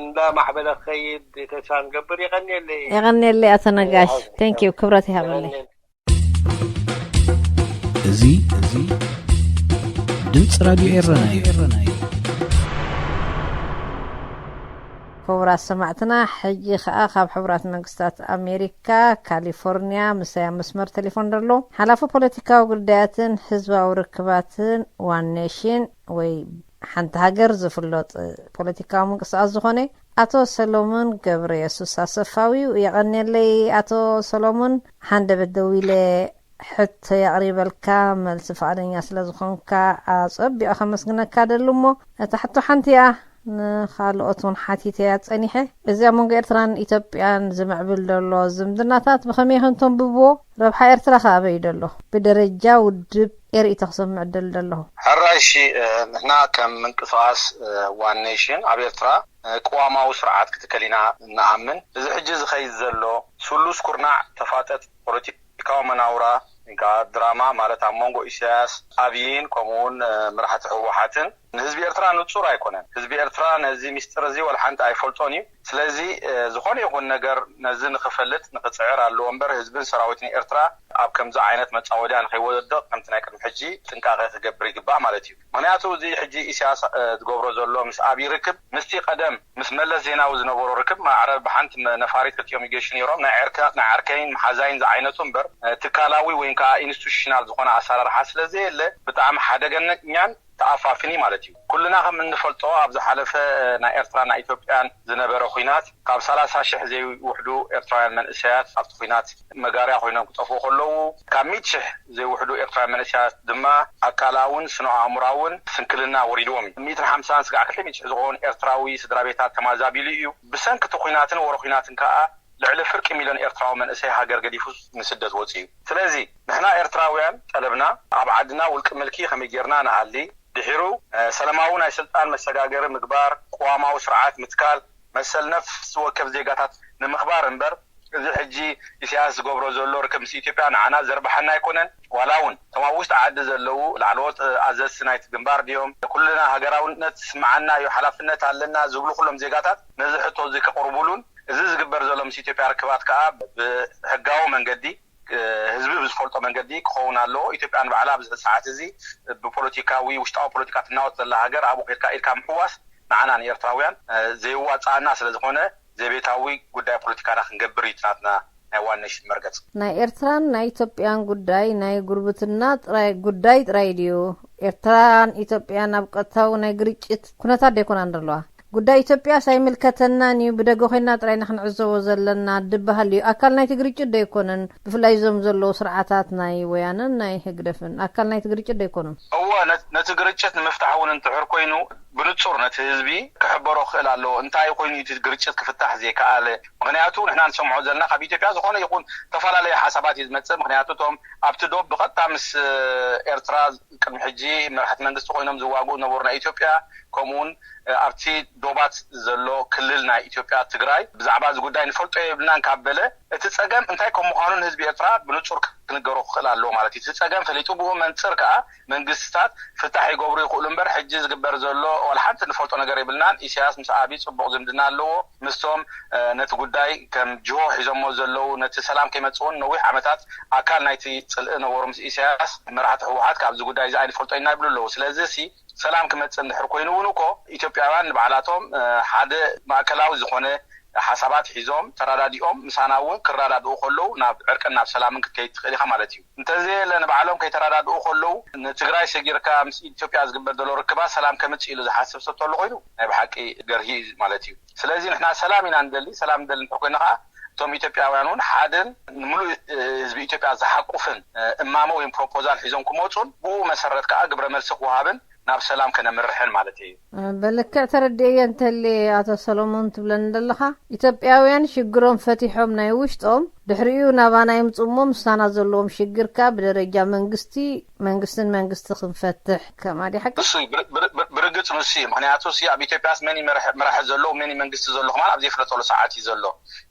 እንዳማዕበለ ክኸይድ ተስፋ ንገብር። የቐንየለይ። የቐንየለይ ኣቶ ነጋሽ። ሓ-፣ ቴንክ ዩ፣ ክብረት ይሃበለይ። የቐንየለይ። እዚ፣ እዚ ድምፂ ራድዮ ኤረና እዩ። ክቡራት ሰማዕትና፣ ሕጂ ኸኣ ካብ ሕቡራት መንግስታት ኣሜሪካ፣ ካሊፎርኒያ፣ ምሳይ ኣብ መስመር ቴሌፎን ዘሎ ሓላፊ ፖለቲካዊ ጉዳያትን ህዝባዊ ርክባትን ዋን ኔሽን ወይ ሓንቲ ሃገር ዝፍለጥ ፖለቲካዊ ምንቅስቃስ ዝኾነ ኣቶ ሰሎሞን ገብረ የሱስ ኣሰፋዊ እዩ። የቐንየለይ ኣቶ ሰሎሞን፣ ሃንደበት ደዊለ ሕቶ የቕሪበልካ፣ መልሲ ፍቓደኛ ስለ ዝኾንካ ኣጸቢቐ ከመስግነካ ደሉ። እሞ እታ ሕቶ ሓንቲ እያ፣ ንኻልኦት እውን ሓቲተያ ጸኒሐ። እዚኣ መንጎ ኤርትራን ኢትዮጵያን ዝምዕብል ዘሎ ዝምድናታት ብኸመይ ከም ተንብብዎ፣ ረብሓ ኤርትራ ከ ኣበይ ደሎ? ብደረጃ ውድብ ኤርኢ ተኽሰብ ምዕደል ደለኹ። ሕራይ፣ እሺ፣ እ፣ ንሕና ከም ምንቅስቓስ፣ እ፣ ዋን ኔሽን ኣብ ኤርትራ፣ እ፣ ቅዋማዊ ስርዓት ክትከል ኢና እንኣምን። እዚ ሕጂ ዝኸይድ ዘሎ ስሉስ ኩርናዕ ተፋጠጥ ፖለቲካዊ መናውራ፣ ወይ ከዓ ድራማ ማለት ኣብ መንጎ ኢሳያስ፣ ኣብይን ከምኡውን፣ እ፣ መራሕቲ ህወሓትን ንህዝቢ ኤርትራ ንጹር ኣይኮነን። ህዝቢ ኤርትራ ነዚ ሚስጥር እዚ ወላ ሓንቲ ኣይፈልጦን እዩ። ስለዚ፣ እ፣ ዝኾነ ይኹን ነገር ነዚ ንኽፈልጥ ንኽጽዕር ኣለዎ እምበር፣ ህዝብን ሰራዊትን ኤርትራ ኣብ ከምዚ ዓይነት መጻወድያ ንኸይወድቕ ከምቲ ናይ ቅድሚ ሕጂ ጥንቃቐ ክገብር ይግባእ ማለት እዩ። ምኽንያቱ እዚ ሕጂ ኢሳያስ፣ እ፣ ዝገብሮ ዘሎ ምስ ኣብይ ርክብ፣ ምስቲ ቀደም ምስ መለስ ዜናዊ ዝነበሮ ርክብ ማዕረ ብሓንቲ መ-፣ ነፋሪት ክልቲኦም ይገሹ ነይሮም። ናይ ዕርካ-፣ ናይ ዓርከይን መሓዛይን ዝዓይነቱ እምበር፣ እ፣ ትካላዊ ወይ ከዓ ኢንስቲቱሽናል ዝኾነ ኣሰራርሓ ስለ ዘየለ ብጣዕሚ ሓደገኛን ተኣፋፍኒ ማለት እዩ። ኩልና ከም እንፈልጦ ኣብ ዝሓለፈ ናይ ኤርትራን ናይ ኢትዮጵያን ዝነበረ ኹናት ካብ ሰላሳ ሽሕ ዘይውሕዱ ኤርትራውያን መንእሰያት ኣብቲ ኹናት መጋርያ ኮይኖም ክጠፍኡ ከለዉ ካብ ሚእቲ ሽሕ ዘይውሕዱ ኤርትራውያን መንእሰያት ድማ ኣካላውን ስነ ኣእምራውን ስንክልና ወሪድዎም እዩ። ሚእትን ሓምሳን ስጋዕ ክልተ ሚእቲ ሽሕ ዝኾኑ ኤርትራዊ ስድራ ቤታት ተማዛቢሉ እዩ። ብሰንኪ እቲ ኹናትን ወረ ኹናትን ከኣ ልዕሊ ፍርቂ ሚልዮን ኤርትራዊ መንእሰይ ሃገር ገዲፉ ንስደት ወጺኡ እዩ። ስለዚ ንሕና ኤርትራውያን ጠለብና ኣብ ዓድና ውልቂ ምልኪ ከመይ ጌርና ንሃሊ፣ ድሒሩ፣ እ፣ ሰላማዊ ናይ ስልጣን መሰጋገሪ ምግባር፣ ቅዋማዊ ስርዓት ምትካል፣ መሰል ነፍሲ ወከፍ ዜጋታት ንምኽባር እምበር፣ እዚ ሕጂ ኢሳያስ ዝገብሮ ዘሎ ርክብ ምስ ኢትዮጵያ ንዓና ዘርብሓና ኣይኮነን። ዋላ እውን እቶም ኣብ ውሽጢ ዓዲ ዘለዉ ላዕለዎት፣ እ፣ ኣዘዝቲ ናይቲ ግንባር ድዮም፣ ኩልና ሃገራውነት ዝስምዓና እዩ፣ ሓላፍነት ኣለና ዝብሉ ኩሎም ዜጋታት ነዚ ሕቶ እዚ ከቕርቡሉን፣ እዚ ዝግበር ዘሎ ምስ ኢትዮጵያ ርክባት ከኣ ብሕጋዊ መንገዲ፣ እ፣ ህዝቢ ብዝፈልጦ መንገዲ ክኸውን ኣለዎ። ኢትዮጵያ ንባዕላ ኣብዚ ሰዓት እዚ ብፖለቲካዊ፣ ውሽጣዊ ፖለቲካ ትናወጥ ዘላ ሃገር ኣብኡ ከድካ ኢልካ ምሕዋስ ንዓና ንኤርትራውያን፣ እ፣ ዘይዋጽኣና ስለ ዝኾነ ዘቤታዊ ጉዳይ ፖለቲካና ክንገብር እዩ እቲ ናትና ናይ ዋን ኔሽን መርገጽ። ናይ ኤርትራን ናይ ኢትዮጵያን ጉዳይ ናይ ጉርብትና ጥራይ ጉዳይ ጥራይ ድዩ? ኤርትራን ኢትዮጵያን ኣብ ቀጥታዊ ናይ ግርጭት ኩነታት ደይኮናን ዘለዋ? ጉዳይ ኢትዮጵያስ ኣይምልከተናን እዩ፣ ብደገ ኮይና ጥራይ ኢና ክንዕዘቦ ዘለና ድበሃል እዩ። ኣካል ናይቲ ግርጭት ደይኮነን፣ ብፍላይ እዞም ዘለዉ ስርዓታት ናይ ወያነን ናይ ህግደፍን ኣካል ናይቲ ግርጭት ደይኮኑን? እወ፣ ነ-፣ ነቲ ግርጭት ንምፍታሕ እውን እንድሕር ኮይኑ ብንጹር ነቲ ህዝቢ ክሕበሮ ክኽእል ኣለዎ። እንታይ ኮይኑ እቲ ግርጭት ክፍታሕ ዘይከኣለ? ምኽንያቱ ንሕና ንሰምዖ ዘለና ካብ ኢትዮጵያ ዝኾነ ይኹን ተፈላለየ ሓሳባት እዩ ዝመጽእ። ምኽንያቱ እቶም ኣብቲ ዶብ ብቐጥታ ምስ፣ እ፣ ኤርትራ ቅድሚ ሕጂ መራሕቲ መንግስቲ ኮይኖም ዝዋግኡ ዝነበሩ ናይ ኢትዮጵያ፣ ከምኡውን፣ እ፣ ኣብቲ ዶባት ዘሎ ክልል ናይ ኢትዮጵያ ትግራይ ብዛዕባ እዚ ጉዳይ ንፈልጦ የብልናን ካብ በለ፣ እቲ ጸገም እንታይ ከም ምዃኑ ንህዝቢ ኤርትራ ብንጹር ክንገሮ ክኽእል ኣለዎ ማለት እዩ። እቲ ጸገም ፈሊጡ ብኡ መንጽር ከኣ መንግስትታት ፍታሕ ይገብሩ ይኽእሉ እምበር፣ ሕጂ ዝግበር ዘሎ ዋላ ሓንቲ ንፈልጦ ነገር የብልናን። ኢሳያስ ምስ ኣብይ ጽቡቕ ዝምድና ኣለዎ። ምስቶም፣ እ፣ ነቲ ጉዳይ ከም ጅሆ ሒዞሞ ዘለዉ፣ ነቲ ሰላም ከይመጽእ እውን ነዊሕ ዓመታት ኣካል ናይቲ ጽልኢ ነበሩ። ምስ ኢሳያስ መራሕቲ ህወሓት ካብዚ ጉዳይ እዚ ኣይንፈልጦ ኢና ይብሉ ኣለዉ። ስለዚ ሲ ሰላም ክመጽእ እንድሕር ኮይኑ እውን እኮ ኢትዮጵያውያን ንባዕላቶም፣ እ፣ ሓደ ማእከላዊ ዝኾነ ሓሳባት ሒዞም ተረዳዲኦም ምሳና እውን ክረዳድኡ ከለዉ ናብ ዕርቅን ናብ ሰላምን ክትከይድ ትኽእል ኢኻ ማለት እዩ። እንተዘየለ ንባዕሎም ከይተረዳድኡ ከለዉ ንትግራይ ሰጊርካ ምስ ኢትዮጵያ ዝግበር ዘሎ ርክባት ሰላም ከምጽእ ኢሉ ዝሓስብ ሰብ ተሎ ኮይኑ ናይ ብሓቂ ገርሂ እዩ ማለት እዩ። ስለዚ ንሕና ሰላም ኢና ንደሊ። ሰላም ንደሊ እንድሕር ኮይና ከዓ እቶም ኢትዮጵያውያን እውን ሓደን ንምሉእ፣ እ፣ ህዝቢ ኢትዮጵያ ዝሓቁፍን፣ እ፣ እማመ ወይም ፕሮፖዛል ሒዞም ክመፁን ብኡ መሰረት ከዓ ግብረ መልሲ ክወሃብን ናብ ሰላም ከነምርሕን ማለት እዩ። ብልክዕ ተረዲኤዮ እንተልየ ኣቶ ሰሎሞን ትብለኒ ዘለኻ፣ ኢትዮጵያውያን ሽግሮም ፈቲሖም ናይ ውሽጦም ድሕሪኡ ናባና ይምፁ እሞ ምሳና ዘለዎም ሽግር ከኣ ብደረጃ መንግስቲ መንግስትን መንግስቲ ክንፈትሕ ከማዲ ሓቂ? እሱ ብር-፣ ብር-፣ ብር-፣ ብርግጽ ንሱ እዩ። ምኽንያቱ እሱ ኣብ ኢትዮጵያስ መን እዩ መራሕ-፣ መራሒ ዘሎ፣ መን እዩ መንግስቲ ዘሎ ከማን ኣብ ዘይፍለጠሉ ሰዓት እዩ ዘሎ።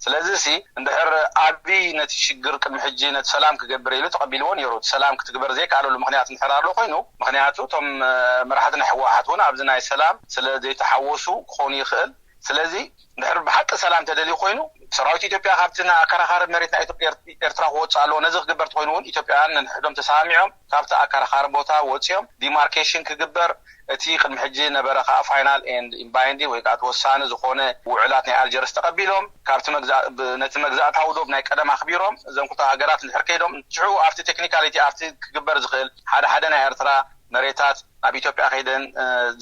ስለዚ እሲ እንድሕር ኣብይ ነቲ ሽግር ቅድሚ ሕጂ ነቲ ሰላም ክገብር ኢሉ ተቐቢልዎ ነይሩ። እቲ ሰላም ክትግበር ዘይከኣለሉ ምኽንያት እንድሕር ኣሎ ኮይኑ፣ ምኽንያቱ እቶም፣ እ፣ መራሕቲ ናይ ህወሓት እውን ኣብዚ ናይ ሰላም ስለ ዘይተሓወሱ ክኾኑ ይኽእል። ስለዚ እንድሕር ብሓቂ ሰላም ተደልዩ ኮይኑ፣ ሰራዊት ኢትዮጵያ ካብቲ ናይ ኣከራኻሪ መሬት ናይ ኢትዮ-፣ ኤር-፣ ኤርትራ ክወፅእ ኣለዎ። ነዚ ክግበር ተኮይኑ እውን ኢትዮጵያውያን ነንሕዶም ተሰማሚዖም ካብቲ ኣከራኻሪ ቦታ ወፂኦም ዲማርኬሽን ክግበር፣ እቲ ቅድሚ ሕጂ ነበረ ከዓ ፋይናል ኤንድ ኢምባይንዲንግ ወይ ከዓ ተወሳኒ ዝኾነ ውዕላት ናይ ኣልጀርስ ተቐቢሎም፣ ካብቲ መግዛ-፣ ብ-፣ ነቲ መግዛእታዊ ዶብ ናይ ቀደም ኣኽቢሮም፣ እዘን ክልተ ሃገራት እንድሕር ከይዶም፣ ሽዑ ኣብቲ ቴክኒካሊቲ ኣብቲ ክግበር ዝኽእል ሓደ ሓደ ናይ ኤርትራ መሬታት ናብ ኢትዮጵያ ከይደን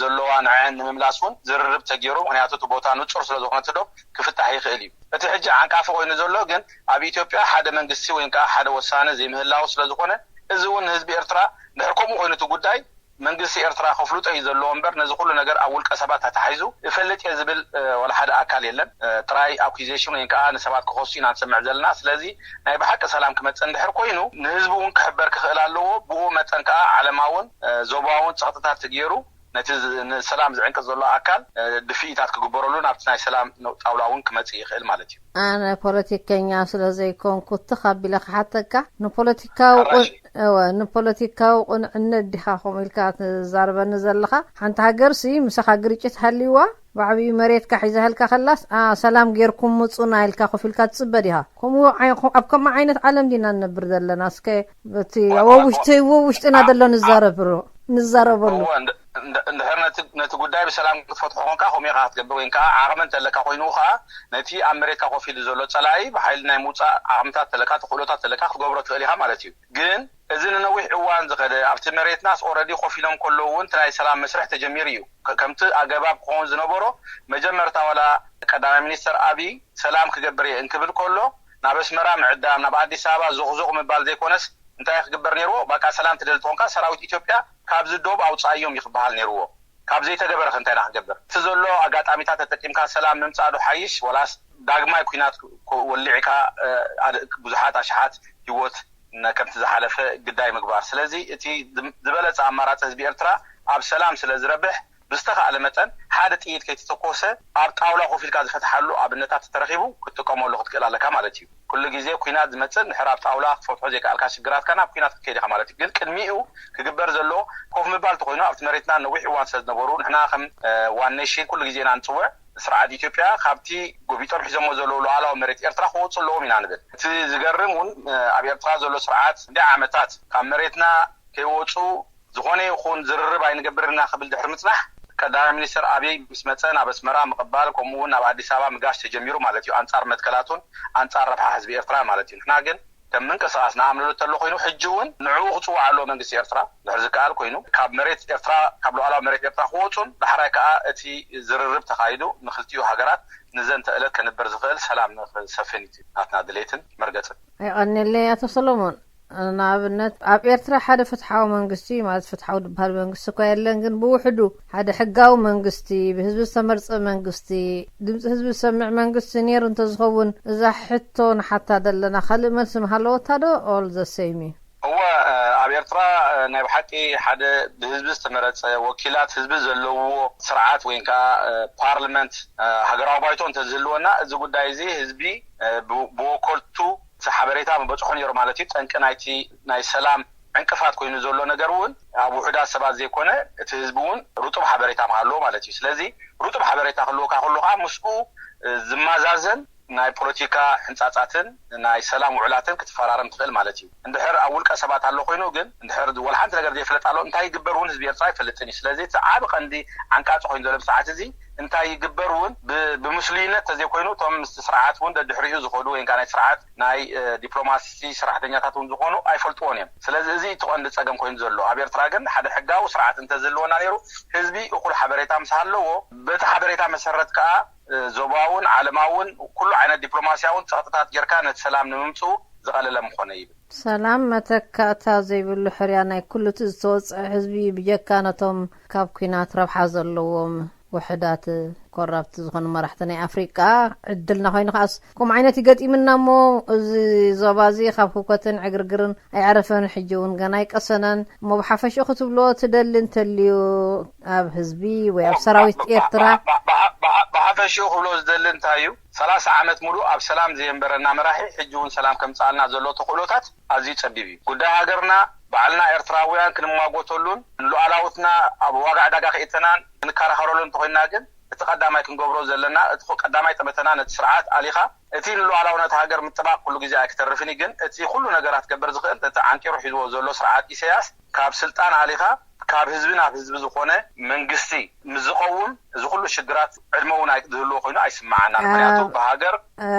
ዘለዋ ንዐን ንምምላስ እውን ዝርርብ ተገይሩ። ምክንያቱ እቲ ቦታ ንፁር ስለዝኾነ እቲ ዶብ ክፍታሕ ይኽእል እዩ። እቲ ሕጂ ዓንቃፊ ኮይኑ ዘሎ ግን ኣብ ኢትዮጵያ ሓደ መንግስቲ ወይ ከዓ ሓደ ወሳነ ዘይምህላው ስለዝኾነ፣ እዚ እውን ንህዝቢ ኤርትራ ድሕር ከምኡ ኮይኑ እቲ ጉዳይ መንግስቲ ኤርትራ ከፍልጦ እዩ ዘለዎ እምበር ነዚ ኩሉ ነገር ኣብ ውልቀ ሰባት ኣተሓይዙ እፈልጥ እየ ዝብል ወላ ሓደ ኣካል የለን። ጥራይ ኣኩዜሽን ወይ ከዓ ንሰባት ክኸሱ ኢና ንሰምዕ ዘለና። ስለዚ ናይ ብሓቂ ሰላም ክመፅእ እንድሕር ኮይኑ ንህዝቢ እውን ክሕበር ክኽእል ኣለዎ። ብኡ መጠን ከዓ ዓለማውን ዞባውን ፀቕጥታት ተገይሩ ነቲ ንሰላም ዝዕንቅፅ ዘሎ ኣካል ድፍኢታት ክግበረሉ ናብቲ ናይ ሰላም ጣውላ እውን ክመፅእ ይኽእል ማለት እዩ። ኣነ ፖለቲከኛ ስለ ዘይኮንኩ ትኽ ኣቢለ ክሓተካ፣ ንፖለቲካዊ ንፖለቲካዊ ቁንዕነት ዲኻ ከምኡ ኢልካ ትዛረበኒ ዘለኻ? ሓንቲ ሃገርሲ ምሳኻ ግርጭት ሃልይዋ ብዓብዩ መሬትካ ሒዛህልካ ከላስ ሰላም ጌርኩም ምፁና ኢልካ ኮፍ ኢልካ ትፅበ ዲኻ? ከምኡ ኣብ ከምኡ ዓይነት ዓለም ዲና ንነብር ዘለና? እስከ እቲ ወውሽጢ ወውሽጥና ዘሎ ንዛረብሮ ንዛረበሉ። እንድሕር ነቲ ጉዳይ ብሰላም ክትፈትሖ ኮንካ ከምኡ ኢኻ ክትገብር፣ ወይ ከዓ ዓቕሚ እንተለካ ኮይኑ ከዓ ነቲ ኣብ መሬትካ ኮፍ ኢሉ ዘሎ ፀላኢ ብሓይሊ ናይ ምውፃእ ዓቕምታት ተለካ፣ ተኽእሎታት ተለካ ክትገብሮ ትኽእል ኢኻ ማለት እዩ። ግን እዚ ንነዊሕ እዋን ዝኸደ ኣብቲ መሬትናስ ኦረዲ ኮፍ ኢሎም ከለዉ እውን እቲ ናይ ሰላም መስርሕ ተጀሚሩ እዩ። ከምቲ ኣገባብ ክኸውን ዝነበሮ መጀመርታ ዋላ ቀዳማይ ሚኒስተር ኣብይ ሰላም ክገብር እየ እንክብል ከሎ ናብ ኣስመራ ምዕዳም፣ ናብ ኣዲስ ኣበባ ዞኽዞኽ ምባል ዘይኮነስ እንታይ ክግበር ነይርዎ? ባቃ ሰላም ትደሊ ተኾንካ ሰራዊት ኢትዮጵያ ካብዚ ዶብ ኣውፃእዮም እዩ ክበሃል ነይርዎ። ካብ ዘይተገበረ ከ እንታይ ኢና ክንገብር? እቲ ዘሎ ኣጋጣሚታት ተጠቂምካ ሰላም ምምፃእ ዶ ሓይሽ ወላስ ዳግማይ ኲናት ወሊዕካ ብዙሓት ኣሽሓት ህይወት ከምቲ ዝሓለፈ ግዳይ ምግባር? ስለዚ እቲ ዝበለፀ ኣማራፂ ህዝቢ ኤርትራ ኣብ ሰላም ስለ ዝረብሕ ብዝተኻእለ መጠን ሓደ ጥይት ከይተተኮሰ ኣብ ጣውላ ኮፍ ኢልካ ዝፈትሓሉ ኣብነታት ተረኺቡ ክትጥቀመሉ ክትክእል ኣለካ ማለት እዩ። ኩሉ ግዜ ኲናት ዝመፅእ እንድሕር ኣብ ጣውላ ክትፈትሖ ዘይከኣልካ ሽግራትካ ናብ ኲናት ክትከይድ ኢኻ ማለት እዩ። ግን ቅድሚኡ ክግበር ዘሎ ኮፍ ምባል ተኮይኑ ኣብቲ መሬትና ነዊሕ እዋን ስለ ዝነበሩ ንሕና ከም ዋን ኔሽን ኩሉ ግዜ ኢና ንፅውዕ። ስርዓት ኢትዮጵያ ካብቲ ጎቢጦም ሒዞሞ ዘለዉ ሉዓላዊ መሬት ኤርትራ ክወፁ ኣለዎም ኢና ንብል። እቲ ዝገርም እውን ኣብ ኤርትራ ዘሎ ስርዓት እንዲ ዓመታት ካብ መሬትና ከይወፁ ዝኾነ ይኹን ዝርርብ ኣይንገብርና ክብል ድሕሪ ምፅናሕ ቀዳማይ ሚኒስትር ኣብይ ምስ መፀ ናብ ኣስመራ ምቕባል ከምኡ እውን ናብ ኣዲስ ኣበባ ምጋሽ ተጀሚሩ ማለት እዩ። ኣንፃር መትከላቱን ኣንፃር ረብሓ ህዝቢ ኤርትራ ማለት እዩ። ንሕና ግን ከም ምንቅስቃስ ንኣምነሉ እንተሎ ኮይኑ ሕጂ እውን ንዕኡ ክፅዋዕ ኣለዎ መንግስቲ ኤርትራ ድሕር ዝከኣል ኮይኑ ካብ መሬት ኤርትራ ካብ ሉዓላዊ መሬት ኤርትራ ክወፁን ዳሕራይ ከዓ እቲ ዝርርብ ተኻይዱ ንክልቲኡ ሃገራት ንዘንተ እለት ከንበር ዝኽእል ሰላም ንክሰፍን እዩ ናትና ድሌትን መርገፅን። የቐንየለይ ኣቶ ሰሎሞን። ንኣብነት ኣብ ኤርትራ ሓደ ፍትሓዊ መንግስቲ ማለት ፍትሓዊ ዝበሃል መንግስቲ እኳ የለን፣ ግን ብውሕዱ ሓደ ሕጋዊ መንግስቲ፣ ብህዝቢ ዝተመርጸ መንግስቲ፣ ድምፂ ህዝቢ ዝሰምዕ መንግስቲ ነይሩ እንተዝኸውን እዛ ሕቶ ንሓታ ዘለና ካልእ መልሲ ምሃለወታ ዶ? All the same እዩ። እወ፣ ኣብ ኤርትራ ናይ ብሓቂ ሓደ ብህዝቢ ዝተመረጸ ወኪላት ህዝቢ ዘለዎ ስርዓት ወይ ከዓ ፓርልመንት ሃገራዊ ባይቶ እንተዝህልወና እዚ ጉዳይ እዚ ህዝቢ ብወከልቱ እቲ ሓበሬታ ምበፅሖ ነይሩ ማለት እዩ። ጠንቂ ናይቲ ናይ ሰላም ዕንቅፋት ኮይኑ ዘሎ ነገር እውን ኣብ ውሑዳት ሰባት ዘይኮነ እቲ ህዝቢ እውን ርጡብ ሓበሬታ ምሃለዎ ማለት እዩ። ስለዚ ርጡብ ሓበሬታ ክህልወካ ከሎ ከዓ ምስኡ ዝመዛዘን ናይ ፖለቲካ ሕንፃፃትን ናይ ሰላም ውዕላትን ክትፈራረም ትኽእል ማለት እዩ። እንድሕር ኣብ ውልቀ ሰባት ኣሎ ኮይኑ ግን እንድሕር ወላ ሓንቲ ነገር ዘይፍለጥ ኣሎ እንታይ ይግበር እውን ህዝቢ ኤርትራ ኣይፈልጥን እዩ። ስለዚ እቲ ዓብ ቀንዲ ዓንቃፂ ኮይኑ ዘሎ ስርዓት እዚ እንታይ ይግበር እውን ብምስሉይነት ተዘይኮይኑ እቶም ምስቲ ስርዓት እውን ደድሕሪኡ ዝኸዱ ወይ ናይ ስርዓት ናይ ዲፕሎማሲ ሰራሕተኛታት እውን ዝኾኑ ኣይፈልጥዎን እዮም። ስለዚ እዚ እቲ ቀንዲ ፀገም ኮይኑ ዘሎ ኣብ ኤርትራ ግን ሓደ ሕጋዊ ስርዓት እንተዝህልወና ነይሩ ህዝቢ እኹል ሓበሬታ ምስ ሃለዎ በቲ ሓበሬታ መሰረት ከዓ ዞባውን ዓለማውን ኩሉ ዓይነት ዲፕሎማሲያውን ፀቕጥታት ጌርካ ነቲ ሰላም ንምምፅኡ ዝቐለለ ምኾነ ይብል። ሰላም መተካእታ ዘይብሉ ሕርያ ናይ ኩሉ እቲ ዝተወፀዐ ህዝቢ እዩ። ብጀካ ነቶም ካብ ኲናት ረብሓ ዘለዎም ውሕዳት ኮራፕት ዝኾኑ መራሕቲ ናይ ኣፍሪቃ ዕድልና ኮይኑ ከዓስ ከምኡ ዓይነት ይገጢምና እሞ እዚ ዞባ እዚ ካብ ህውከትን ዕግርግርን ኣይዕረፈን፣ ሕጂ እውን ገና ኣይቀሰነን። እሞ ብሓፈሽኡ ክትብልዎ ትደሊ እንተልዩ ኣብ ህዝቢ ወይ ኣብ ሰራዊት ኤርትራ ብሓፈሽኡ ክብሎ ዝደሊ እንታይ እዩ? ሰላሳ ዓመት ሙሉእ ኣብ ሰላም ዘየንበረና መራሒ ሕጂ እውን ሰላም ከምፅኣልና ዘሎ ተኽእሎታት ኣዝዩ ፀቢብ እዩ። ጉዳይ ሃገርና ባዕልና ኤርትራውያን ክንማጎተሉን ንሉዓላውትና ኣብ ዋጋ ዕዳጋ ከይእተናን ክንከራኸረሉ እንተኮይንና ግን እቲ ቀዳማይ ክንገብሮ ዘለና እቲ ቀዳማይ ጠመተና ነቲ ስርዓት ኣሊኻ እቲ ንሉዓላውነት ሃገር ምጥባቕ ኩሉ ግዜ ኣይክተርፍን እዩ። ግን እቲ ኩሉ ነገራት ክገብር ዝኽእል እቲ ዓንቂሩ ሒዝዎ ዘሎ ስርዓት ኢሰያስ ካብ ስልጣን ኣሊኻ ካብ ህዝቢ ናብ ህዝቢ ዝኾነ መንግስቲ ምስ ዝቐውም እዚ ኩሉ ሽግራት ዕድመ እውን ዝህልዎ ኮይኑ ኣይስምዓናን። ምክንያቱ ብሃገር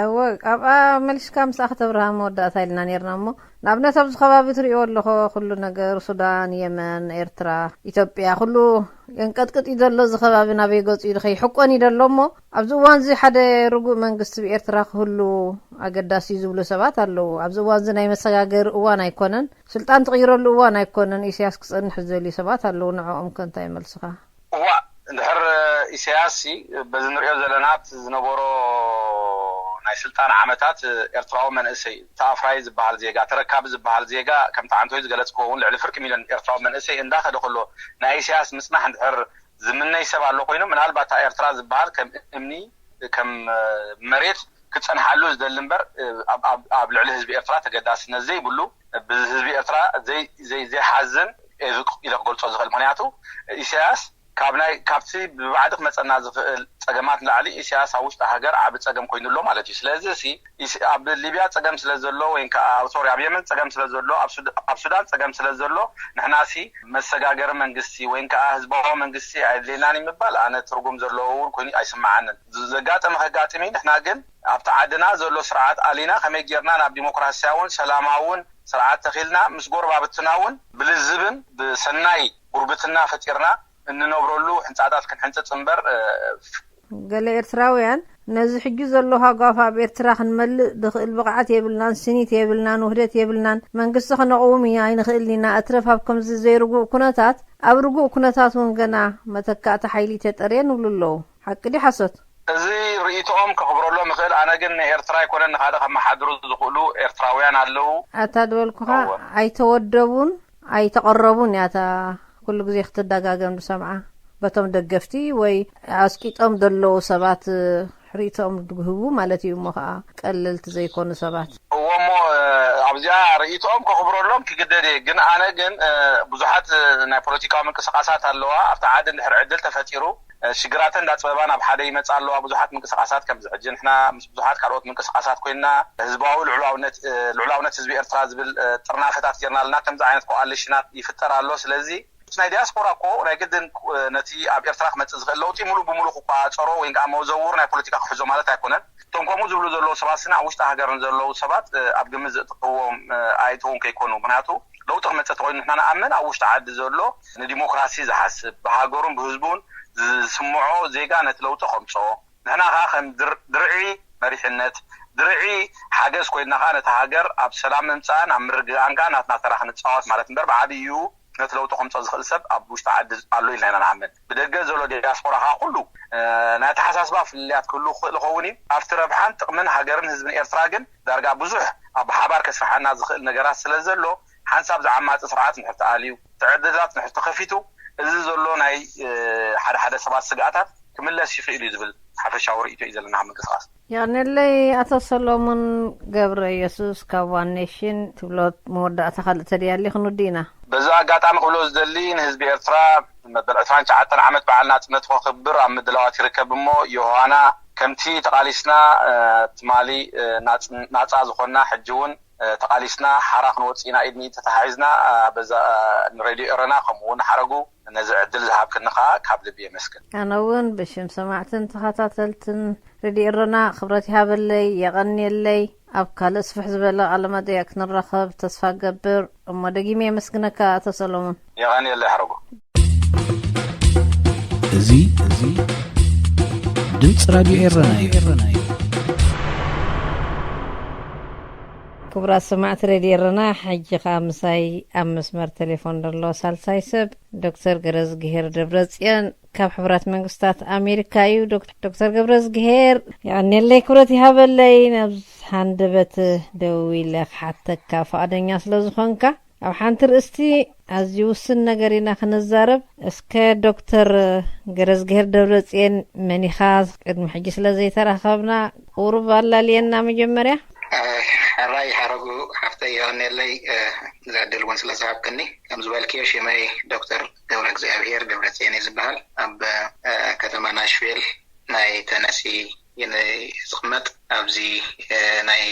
እወ ኣብኣ መሊስካ ምስኣ ከተብርሃ መወዳእታ ኢልና ነርና እሞ ንኣብነት ኣብዚ ከባቢ ትሪእዎ ኣለኹ፣ ኩሉ ነገር ሱዳን፣ የመን፣ ኤርትራ፣ ኢትዮጵያ፣ ኩሉ የንቀጥቅጥ እዩ ዘሎ። እዚ ከባቢ ናበይ ገጹ እዩ ከይሕቆን እዩ ዘሎ። እሞ ኣብዚ እዋን እዚ ሓደ ርጉእ መንግስቲ ብኤርትራ ክህሉ ኣገዳሲ እዩ ዝብሉ ሰባት ኣለዉ። ኣብዚ እዋን እዚ ናይ መሰጋገሪ እዋን ኣይኮነን፣ ስልጣን ትቕይረሉ እዋን ኣይኮነን። ኢሳያስ ክጸንሕ ዝደልዩ ሰባት ኣለዉ። ንዕኦም ከ እንታይ መልስኻ? እዋ፣ እንድሕር ኢሳያስ ሲ፣ በዚ ንሪኦ ዘለና እቲ ዝነበሮ ናይ ስልጣን ዓመታት ኤርትራዊ መንእሰይ፣ እቲ ኣፍራይ ዝበሃል ዜጋ፣ ተረካቢ ዝበሃል ዜጋ፣ ከምቲ ዓንቶይ ዝገለጽክዎ እውን ልዕሊ ፍርቂ ሚልዮን ኤርትራዊ መንእሰይ እንዳኸደ ከሎ፣ ናይ ኢሳያስ ምጽናሕ እንድሕር ዝምነይ ሰብ ኣሎ ኮይኑ፣ ምናልባት እታ ኤርትራ ዝበሃል ከም እምኒ፣ ከም መሬት ክጸንሓሉ ዝደሊ እምበር፣ ኣብ ኣብ ኣብ ልዕሊ ህዝቢ ኤርትራ ተገዳስነት ዘይብሉ፣ ብህዝቢ ኤርትራ ዘይ ዘይ ዘይሓዝን ኢለ ክገልጾ ዝኽእል። ምኽንያቱ ኢሳያስ ካብ ናይ ካብቲ ብባዕዲ ክመጸና ዝኽእል ጸገማት ንላዕሊ ኢሳያስ ኣብ ውሽጢ ሃገር ዓቢ ጸገም ኮይኑ ኣሎ ማለት እዩ። ስለዚ ሲ ኢስ- ኣብ ሊብያ ጸገም ስለ ዘሎ ወይ ከዓ ኣብ ሶርያ ኣብ የመን ጸገም ስለ ዘሎ ኣብ ሱድ- ኣብ ሱዳን ጸገም ስለ ዘሎ ንሕና ሲ መሰጋገሪ መንግስቲ ወይ ከዓ ህዝባዊ መንግስቲ ኣየድልየናን እዩ ምባል ኣነ ትርጉም ዘለዎ እውን ኮይኑ ኣይስምዓንን። ዘጋጠመ ከጋጥም እዩ። ንሕና ግን ኣብቲ ዓድና ዘሎ ስርዓት ኣሊና ከመይ ጌርና ናብ ዲሞክራሲያውን ሰላማውን ስርዓት ተኺልና ምስ ጎረባብትና እውን ብልዝብን ብሰናይ ጉርብትና ፈጢርና እንነብረሉ ህንፃታት ክንሕንፅፅ እምበር፣ እ፣ ገለ ኤርትራውያን ነዚ ሕጂ ዘሎ ሃጓፍ ኣብ ኤርትራ ክንመልእ ድኽእል ብቕዓት የብልናን፣ ስኒት የብልናን፣ ውህደት የብልናን፣ መንግስቲ ክነቕውም ኢና ኣይንኽእልን ኢና፣ እትረፍ ኣብ ከምዚ ዘይርጉእ ኩነታት፣ ኣብ ርጉእ ኩነታት እውን ገና መተካእቲ ሓይሊ ተጠርየን ይብሉ ኣለዉ። ሓቂ ድዩ ሓሶት? እዚ ርእይቶኦም ከኽብረሎም እኽእል። ኣነ ግን ንኤርትራ ኣይኮነን ንኻልእ ከመሓድሩ ዝኽእሉ ኤርትራውያን ኣለዉ። ኣታ ዝበልኩኻ እወ። ኣይተወደቡን ኣይተቐረቡን እያ እታ ኩሉ ግዜ ክትደጋገም ዝሰምዓ። በቶም ደገፍቲ ወይ ኣስቂጦም ዘለዉ ሰባት ርእይቶኦም ዝህቡ ማለት እዩ። እሞ ኸዓ ቀለልቲ ዘይኮኑ ሰባት። እዎ እሞ፣ እ፣ ኣብዚኣ ርእይቶኦም ከኽብረሎም ክግደድ እየ። ግን ኣነ ግን፣ እ፣ ብዙሓት፣ እ፣ ናይ ፖለቲካዊ ምንቅስቃሳት ኣለዋ። ኣብቲ ዓዲ እንድሕር ዕድል ተፈጢሩ፣ እ፣ ሽግራተን እንዳፅበባ ናብ ሓደ ይመፃ ኣለዋ። ብዙሓት ምንቅስቃሳት ከምዚ ሕጂ ንሕና ምስ ብዙሓት ካልኦት ምንቅስቃሳት ኮይንና ህዝባዊ ልዑላውነት፣ እ፣ ልዑላውነት ህዝቢ ኤርትራ ዝብል፣ እ፣ ጥርናፈታት ጌርና ኣለና። ከምዚ ዓይነት ኮኣሊሽናት ይፍጠር ኣሎ። ስለዚ ናይ ዲያስፖራ እኮ ናይ ግድን፣ እ፣ ነቲ ኣብ ኤርትራ ክመጽእ ዝኽእል ለውጢ ሙሉእ ብሙሉእ ክቆጻጸሮ ወይ ከዓ መዘውር ናይ ፖለቲካ ክሕዞ ማለት ኣይኮነን። እቶም ከምኡ ዝብሉ ዘለዉ ሰባት ስና ኣብ ውሽጢ ሃገር ንዘለዉ ሰባት፣ እ፣ ኣብ ግምት ዘእትኽዎም፣ እ፣ ኣየእትዉን ከይኮኑ። ምኽንያቱ ለውጢ ክመጽእ ተኾይኑ ንሕና ንኣምን ኣብ ውሽጢ ዓዲ ዘሎ ንዲሞክራሲ ዝሓስብ ብሃገሩን ብህዝቡን ዝስምዖ ዜጋ ነቲ ለውጢ ከምጽኦ። ንሕና ኸዓ ከም ድር- ድርዒ መሪሕነት፣ ድርዒ ሓገዝ ኮይንና ኸዓ ነታ ሃገር ኣብ ሰላም ምምጻእን ኣብ ምርግጋእን ከኣ ናትና ተራ ክንጻወት ማለት እምበር ብዓብዩ ነቲ ለውጢ ከምጽኦ ዝኽእል ሰብ ኣብ ውሽጢ ዓዲ ኣሎ ኢልና ኢና ንኣምን። ብደገ ዘሎ ዲያስፖራ ኸዓ ኩሉ፣ እ፣ ናይ ኣተሓሳስባ ፍልልያት ክህሉ ክኽእል ይኸውን እዩ። ኣብቲ ረብሓን ጥቕምን ሃገርን ህዝብን ኤርትራ ግን ዳርጋ ብዙሕ ኣብ ሓባር ከስርሓና ዝኽእል ነገራት ስለ ዘሎ ሓንሳብ ዝዓማጺ ስርዓት እንድሕር ተኣልዩ፣ እቲ ዕድላት እንድሕር ተኸፊቱ፣ እዚ ዘሎ ናይ፣ እ፣ ሓደ ሓደ ሰባት ስግኣታት ክምለስ ይኽእል እዩ ዝብል ሓፈሻዊ ርእይቶ እዩ ዘለና ኣብ ምንቅስቃስ። የቐንየለይ ኣቶ ሰሎሙን ገብረ ኢየሱስ ካብ ዋን ኔሽን። ትብሎ መወዳእታ ካልእ ተድያ ኣሊ ክንውዲ ኢና። በዚ ኣጋጣሚ ክብሎ ዝደሊ ንህዝቢ ኤርትራ መበል ዕስራን ትሽዓተን ዓመት በዓል ናጽነት ከኽብር ኣብ ምድላዋት ይርከብ እሞ ዮሃና ከምቲ ተቓሊስና፣ እ፣ ትማሊ፣ እ፣ ናጽ- ናጻ ዝኾንና ሕጂ እውን፣ እ፣ ተቓሊስና ሓራ ክንወጽእ ኢና ኢድ ንኢድ ተተሓሒዝና፣ እ፣ በዛ፣ እ፣ ንሬድዮ ኤረና ከምኡ እውን ሓረጉ ነዚ ዕድል ዝሃብክኒ ከኣ ካብ ልቢ የመስግን። ኣነ እውን ብሽም ሰማዕትን ተኸታተልትን ሬድዮ ኤረና ክብረት ይሃበለይ፣ የቐንየለይ። ኣብ ካልእ ስፍሕ ዝበለ ቃለ መጠይቕ ክንራኸብ ተስፋ እገብር። እሞ ደጊመ የመስግነካ ኣቶ ሰሎሞን። የቐንየለይ ሓረጉ። እዚ፣ እዚ ድምፂ ራድዮ ኤረና እዩ። ክቡራት ሰማዕቲ ሬድዮ ኤረና፣ ሕጂ ኸኣ ምሳይ ኣብ መስመር ቴሌፎን ዘሎ ሳልሳይ ሰብ ዶክተር ገረዝግሄር ደብረጽዮን ካብ ሕቡራት መንግስታት ኣሜሪካ እዩ። ዶክ- ዶክተር ገብረዝግሄር፣ የቐንየለይ፣ ክብረት ይሃበለይ። ናብ ሃንደበት ደው ኢለ ክሓተካ ፍቓደኛ ስለ ዝኾንካ፣ ኣብ ሓንቲ ርእስቲ ኣዝዩ ውስን ነገር ኢና ክንዛረብ። እስከ ዶክተር ገረዝግሄር ደብረጽዮን መን ኢኻ? ቅድሚ ሕጂ ስለ ዘይተራኸብና ቁሩብ ኣላልየና መጀመርያ። ሕራይ ሓረጉ ሓፍተይ የቐንየለይ፣ እ፣ እዚ ዕድል እውን ስለ ዝሃብክኒ። ከም ዝበልክዮ ሽመይ ዶክተር ገብረ እግዚኣብሄር ገብረጽዮን እዩ ዝበሃል። ኣብ፣ እ፣ ከተማ ናሽቪል ናይ ተነሲ እየ ዝቕመጥ። ኣብዚ፣ እ፣ ናይ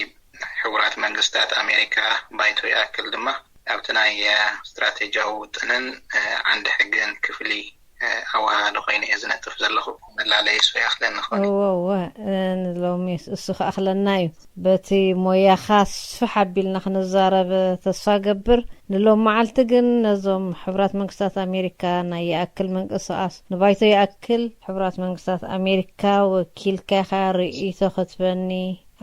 ሕቡራት መንግስታት ኣሜሪካ ባይቶ ይኣክል ድማ ኣብቲ ናይ፣ እ፣ ስትራቴጂያዊ ውጥንን፣ እ፣ ዓንዲ ሕግን ክፍሊ ኣዋሃዶ ኮይኑ እየ ዝነጥፍ ዘለኹ። መላለይ እሱ ይኣኽለኒ ክኾን እዩ። እወ እወ፣ ንሎሚ እሱ ክኣኽለና እዩ። በቲ ሞያኻ ስፍሕ ኣቢልና ክንዛረብ ተስፋ ገብር። ንሎም መዓልቲ ግን ነዞም ሕቡራት መንግስታት ኣሜሪካ ናይ ይኣክል ምንቅስቃስ ንባይቶ ይኣክል ሕቡራት መንግስታት ኣሜሪካ ወኪልካ ኢኻ ርእይቶ ክትበኒ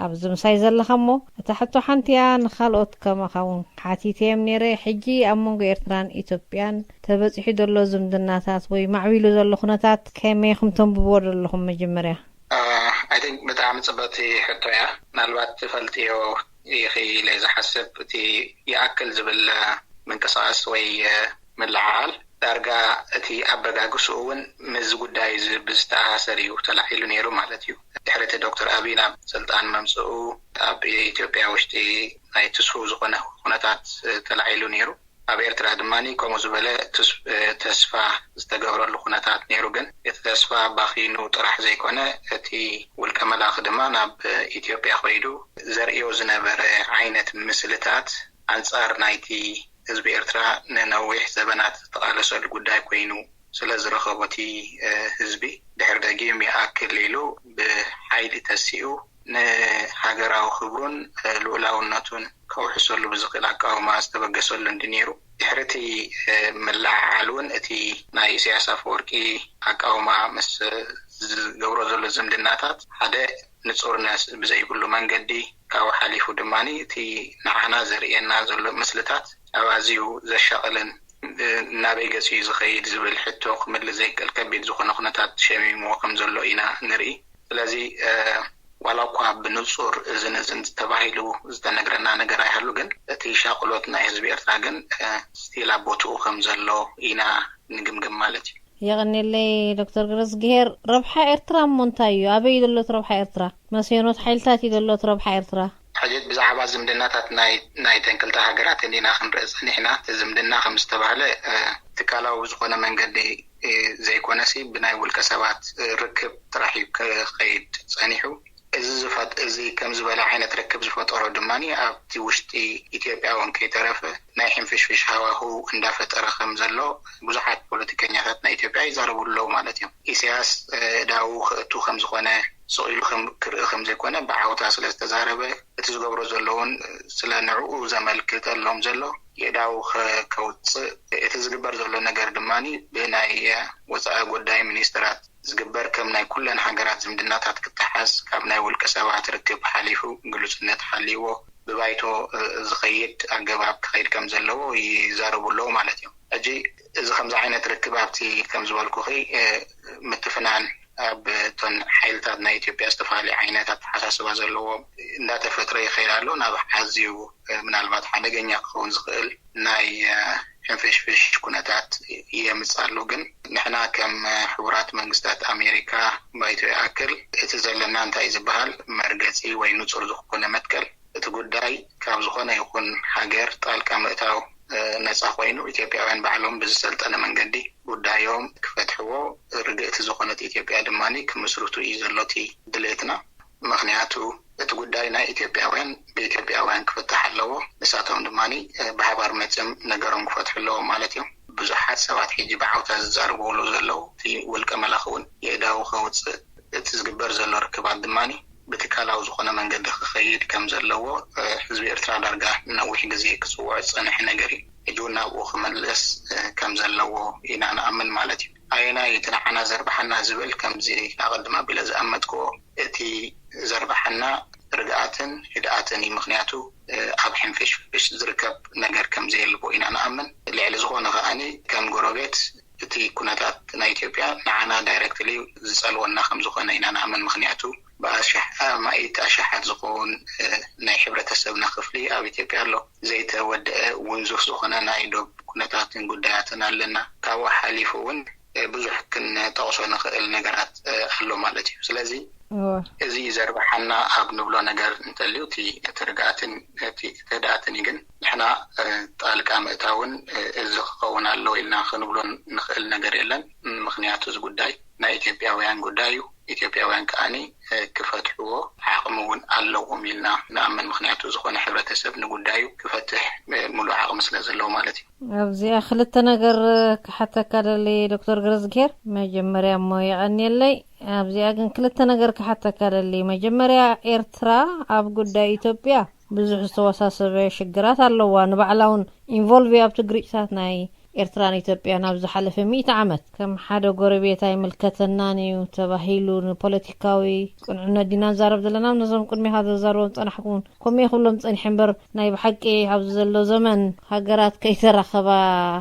ኣብዚ ምሳይ ዘለኻ እሞ፣ እታ ሕቶ ሓንቲ እያ። ንኻልኦት ከማኻ እውን ሓቲተ እዮም ነይረ። ሕጂ ኣብ መንጎ ኤርትራን ኢትዮጵያን ተበጺሑ ዘሎ ዝምድናታት ወይ ማዕቢሉ ዘሎ ኩነታት ከመይ ኢኹም ተንብብዎ ዘለኹም? መጀመርያ I think ብጣዕሚ ጽበቲ ሕቶ እያ። ምናልባት ትፈልጥዮ ኢኺ ኢለ ዝሓስብ፣ እቲ ይኣክል ዝብል ምንቅስቃስ ወይ ምልዓዓል ዳርጋ እቲ ኣበጋግስኡ እውን ምስዚ ጉዳይ እዚ ብዝተኣሳሰር እዩ ተላዒሉ ነይሩ ማለት እዩ። ድሕሪ እቲ ዶክተር ኣቢይ ናብ ስልጣን መምፅኡ ኣብ ኢትዮጵያ ውሽጢ ናይ ትስፉው ዝኾነ ኩነታት ተላዒሉ ነይሩ። ኣብ ኤርትራ ድማ ከምኡ ዝበለ ተስፋ ዝተገብረሉ ኩነታት ነይሩ። ግን እቲ ተስፋ ባኺኑ ጥራሕ ዘይኮነ፣ እቲ ውልቀ መላኺ ድማ ናብ ኢትዮጵያ ከይዱ ዘርእዮ ዝነበረ ዓይነት ምስልታት ኣንጻር ናይቲ ህዝቢ ኤርትራ ንነዊሕ ዘበናት ዝተቓለሰሉ ጉዳይ ኮይኑ ስለ ዝረኸቦ፣ እቲ ህዝቢ ድሕሪ ደጊም ይኣክል ኢሉ ብሓይሊ ተሲኡ ንሃገራዊ ክብሩን ልኡላውነቱን ከውሕሰሉ ብዝኽእል ኣቃውማ ዝተበገሰሉ እንዲ ነይሩ። ድሕሪ እቲ ምልዕዓል እውን እቲ ናይ ኢሳያስ ኣፈወርቂ ኣቃውማ ምስ ዝገብሮ ዘሎ ዝምድናታት ሓደ ንጹርነት ብዘይብሉ መንገዲ ካብኡ ሓሊፉ ድማ እቲ ንዓና ዘርእየና ዘሎ ምስልታት ኣብ ኣዝዩ ዘሻቕልን ናበይ ገጽ እዩ ዝኸይድ ዝብል ሕቶ ክምልስ ዘይክእል ከቢድ ዝኾነ ኩነታት ሸሚምዎ ከም ዘሎ ኢና ንርኢ። ስለዚ ዋላ እኳ ብንጹር እዝን እዝን ተባሂሉ ዝተነግረና ነገር ኣይሃሉ፣ ግን እቲ ሻቕሎት ናይ ህዝቢ ኤርትራ ግን ስቲል ኣብ ቦትኡ ከም ዘሎ ኢና ንግምግም ማለት እዩ። የቐኔለይ ዶክተር ገረዝግሄር። ረብሓ ኤርትራ እሞ እንታይ እዩ? ኣበይ እዩ ዘሎ እቲ ረብሓ ኤርትራ? መሰኖት ሓይልታት እዩ ዘሎ እቲ ረብሓ ኤርትራ? ሕጂ ብዛዕባ ዝምድናታት ናይ ናይተን ክልተ ሃገራት እንዲና ክንርኢ ጸኒሕና። እቲ ዝምድና ከም ዝተባህለ ትካላዊ ብዝኾነ መንገዲ ዘይኮነሲ ብናይ ውልቀ ሰባት ርክብ ጥራሕ እዩ ክኸይድ ጸኒሑ። እዚ ዝፈጥ እዚ ከም ዝበለ ዓይነት ርክብ ዝፈጠሮ ድማ ኣብቲ ውሽጢ ኢትዮጵያ እውን ከይተረፈ ናይ ሕንፍሽፍሽ ሃዋህው እንዳፈጠረ ከም ዘሎ ብዙሓት ፖለቲከኛታት ናይ ኢትዮጵያ ይዛረቡ ኣለዉ ማለት እዮም። ኢሳያስ እዳው ክእቱ ከም ዝኾነ ስቕ ኢሉ ክርኢ ከም ዘይኮነ ብዓውታ ስለ ዝተዛረበ እቲ ዝገብሮ ዘሎ እውን ስለ ንዕኡ ዘመልክተሎም ዘሎ የእዳው ከውፅእ እቲ ዝግበር ዘሎ ነገር ድማ ብናይ ወፃኢ ጉዳይ ሚኒስትራት ዝግበር ከም ናይ ኩለን ሃገራት ዝምድናታት ክተሓዝ ካብ ናይ ውልቀ ሰባት ርክብ ሓሊፉ ግሉፅነት ሓልይዎ ብባይቶ ዝኸይድ ኣገባብ ክኸይድ ከም ዘለዎ ይዛረቡ ኣለዉ ማለት እዮም። ሕጂ እዚ ከምዚ ዓይነት ርክብ ኣብቲ ከም ዝበልኩኺ ምትፍናን ኣብ እቶን ሓይልታት ናይ ኢትዮጵያ ዝተፈላለዩ ዓይነት ኣተሓሳስባ ዘለዎ እንዳተፈጥረ ይኸይድ ኣሎ ናብ ኣዝዩ ምናልባት ሓደገኛ ክኸውን ዝኽእል ናይ ሕንፍሽፍሽ ኩነታት የምጽእ ኣሎ። ግን ንሕና ከም ሕቡራት መንግስታት ኣሜሪካ ባይቶ ይኣክል እቲ ዘለና እንታይ ዝበሃል መርገጺ ወይ ንጹር ዝኾነ መትከል እቲ ጉዳይ ካብ ዝኾነ ይኹን ሃገር ጣልቃ ምእታው ነጻ ኮይኑ ኢትዮጵያውያን ባዕሎም ብዝሰልጠነ መንገዲ ጉዳዮም ክፈትሕዎ ርግእቲ ዝኾነት ኢትዮጵያ ድማ ክምስርቱ እዩ ዘሎ እቲ ድሌትና። ምኽንያቱ እቲ ጉዳይ ናይ ኢትዮጵያውያን ብኢትዮጵያውያን ክፍታሕ ኣለዎ። ንሳቶም ድማ ብሓባር መፅም ነገሮም ክፈትሑ ኣለዎም ማለት እዮም። ብዙሓት ሰባት ሕጂ ብዓውታ ዝዛረብሉ ዘለዉ እቲ ውልቀ መላኺ እውን የእዳው ከውፅእ እቲ ዝግበር ዘሎ ርክባት ድማ ብትካላዊ ዝኾነ መንገዲ ክኸይድ ከም ዘለዎ ህዝቢ ኤርትራ ዳርጋ ንነዊሕ ግዜ ክፅውዖ ዝፀንሐ ነገር እዩ። ሕጂ እውን ናብኡ ክምለስ ከም ዘለዎ ኢና ንኣምን ማለት እዩ። ኣየናይ እቲ ንዓና ዘርብሓና ዝብል ከምዚ ኣቐድም ኣቢለ ዝኣመጥክዎ እቲ ዘርብሓና ርግኣትን ህድኣትን እዩ። ምኽንያቱ ኣብ ሕንፍሽፍሽ ዝርከብ ነገር ከም ዘየልቦ ኢና ንኣምን። ልዕሊ ዝኾነ ከኣኒ ከም ጎረቤት እቲ ኩነታት ናይ ኢትዮጵያ ንዓና ዳይረክትሊ ዝጸልወና ከም ዝኾነ ኢና ንኣምን። ምኽንያቱ ብኣሽሕ ኣማኢት ኣሽሓት ዝኸውን ናይ ሕብረተሰብና ክፍሊ ኣብ ኢትዮጵያ ኣሎ። ዘይተወደአ ውንዙፍ ዝኾነ ናይ ዶብ ኩነታትን ጉዳያትን ኣለና። ካብኡ ሓሊፉ እውን ብዙሕ ክንጠቕሶ ንኽእል ነገራት ኣሎ ማለት እዩ። ስለዚ እዚ ዘርብሓና ኣብ ንብሎ ነገር እንተልዩ እቲ ርግኣትን እቲ ህድኣትን እዩ። ግን ንሕና ጣልቃ ምእታውን እዚ ክኸውን ኣለዎ ኢልና ክንብሎ ንኽእል ነገር የለን። ምኽንያቱ እዚ ጉዳይ ናይ ኢትዮጵያውያን ጉዳይ እዩ። ኢትዮጵያውያን ከኣኒ ክፈትሕዎ ዓቕሚ እውን ኣለዎም ኢልና ንኣምን። ምክንያቱ ዝኾነ ሕብረተሰብ ንጉዳዩ ክፈትሕ ሙሉእ ዓቕሚ ስለ ዘለዎ ማለት እዩ። ኣብዚኣ ክልተ ነገር ክሓተካ ደሊ ዶክተር ገረዝጌር፣ መጀመርያ እሞ የቐንየለይ። ኣብዚኣ ግን ክልተ ነገር ክሓተካ ደሊ። መጀመርያ ኤርትራ ኣብ ጉዳይ ኢትዮጵያ ብዙሕ ዝተወሳሰበ ሽግራት ኣለዋ። ንባዕላ እውን ኢንቮልቭ ኣብቲ ግርጭታት ናይ ኤርትራን ኢትዮጵያን ኣብ ዝሓለፈ ሚእቲ ዓመት ከም ሓደ ጎረቤት ኣይምልከተናን እዩ ተባሂሉ ንፖለቲካዊ ቅንዕነት ዲና ንዛረብ ዘለና። ነዞም ቅድሚኻ ዘዛርቦም ጸናሕኩም ከምኡ ክብሎም ጸኒሐ እምበር ናይ ብሓቂ ኣብዚ ዘሎ ዘመን ሃገራት ከይተራኸባ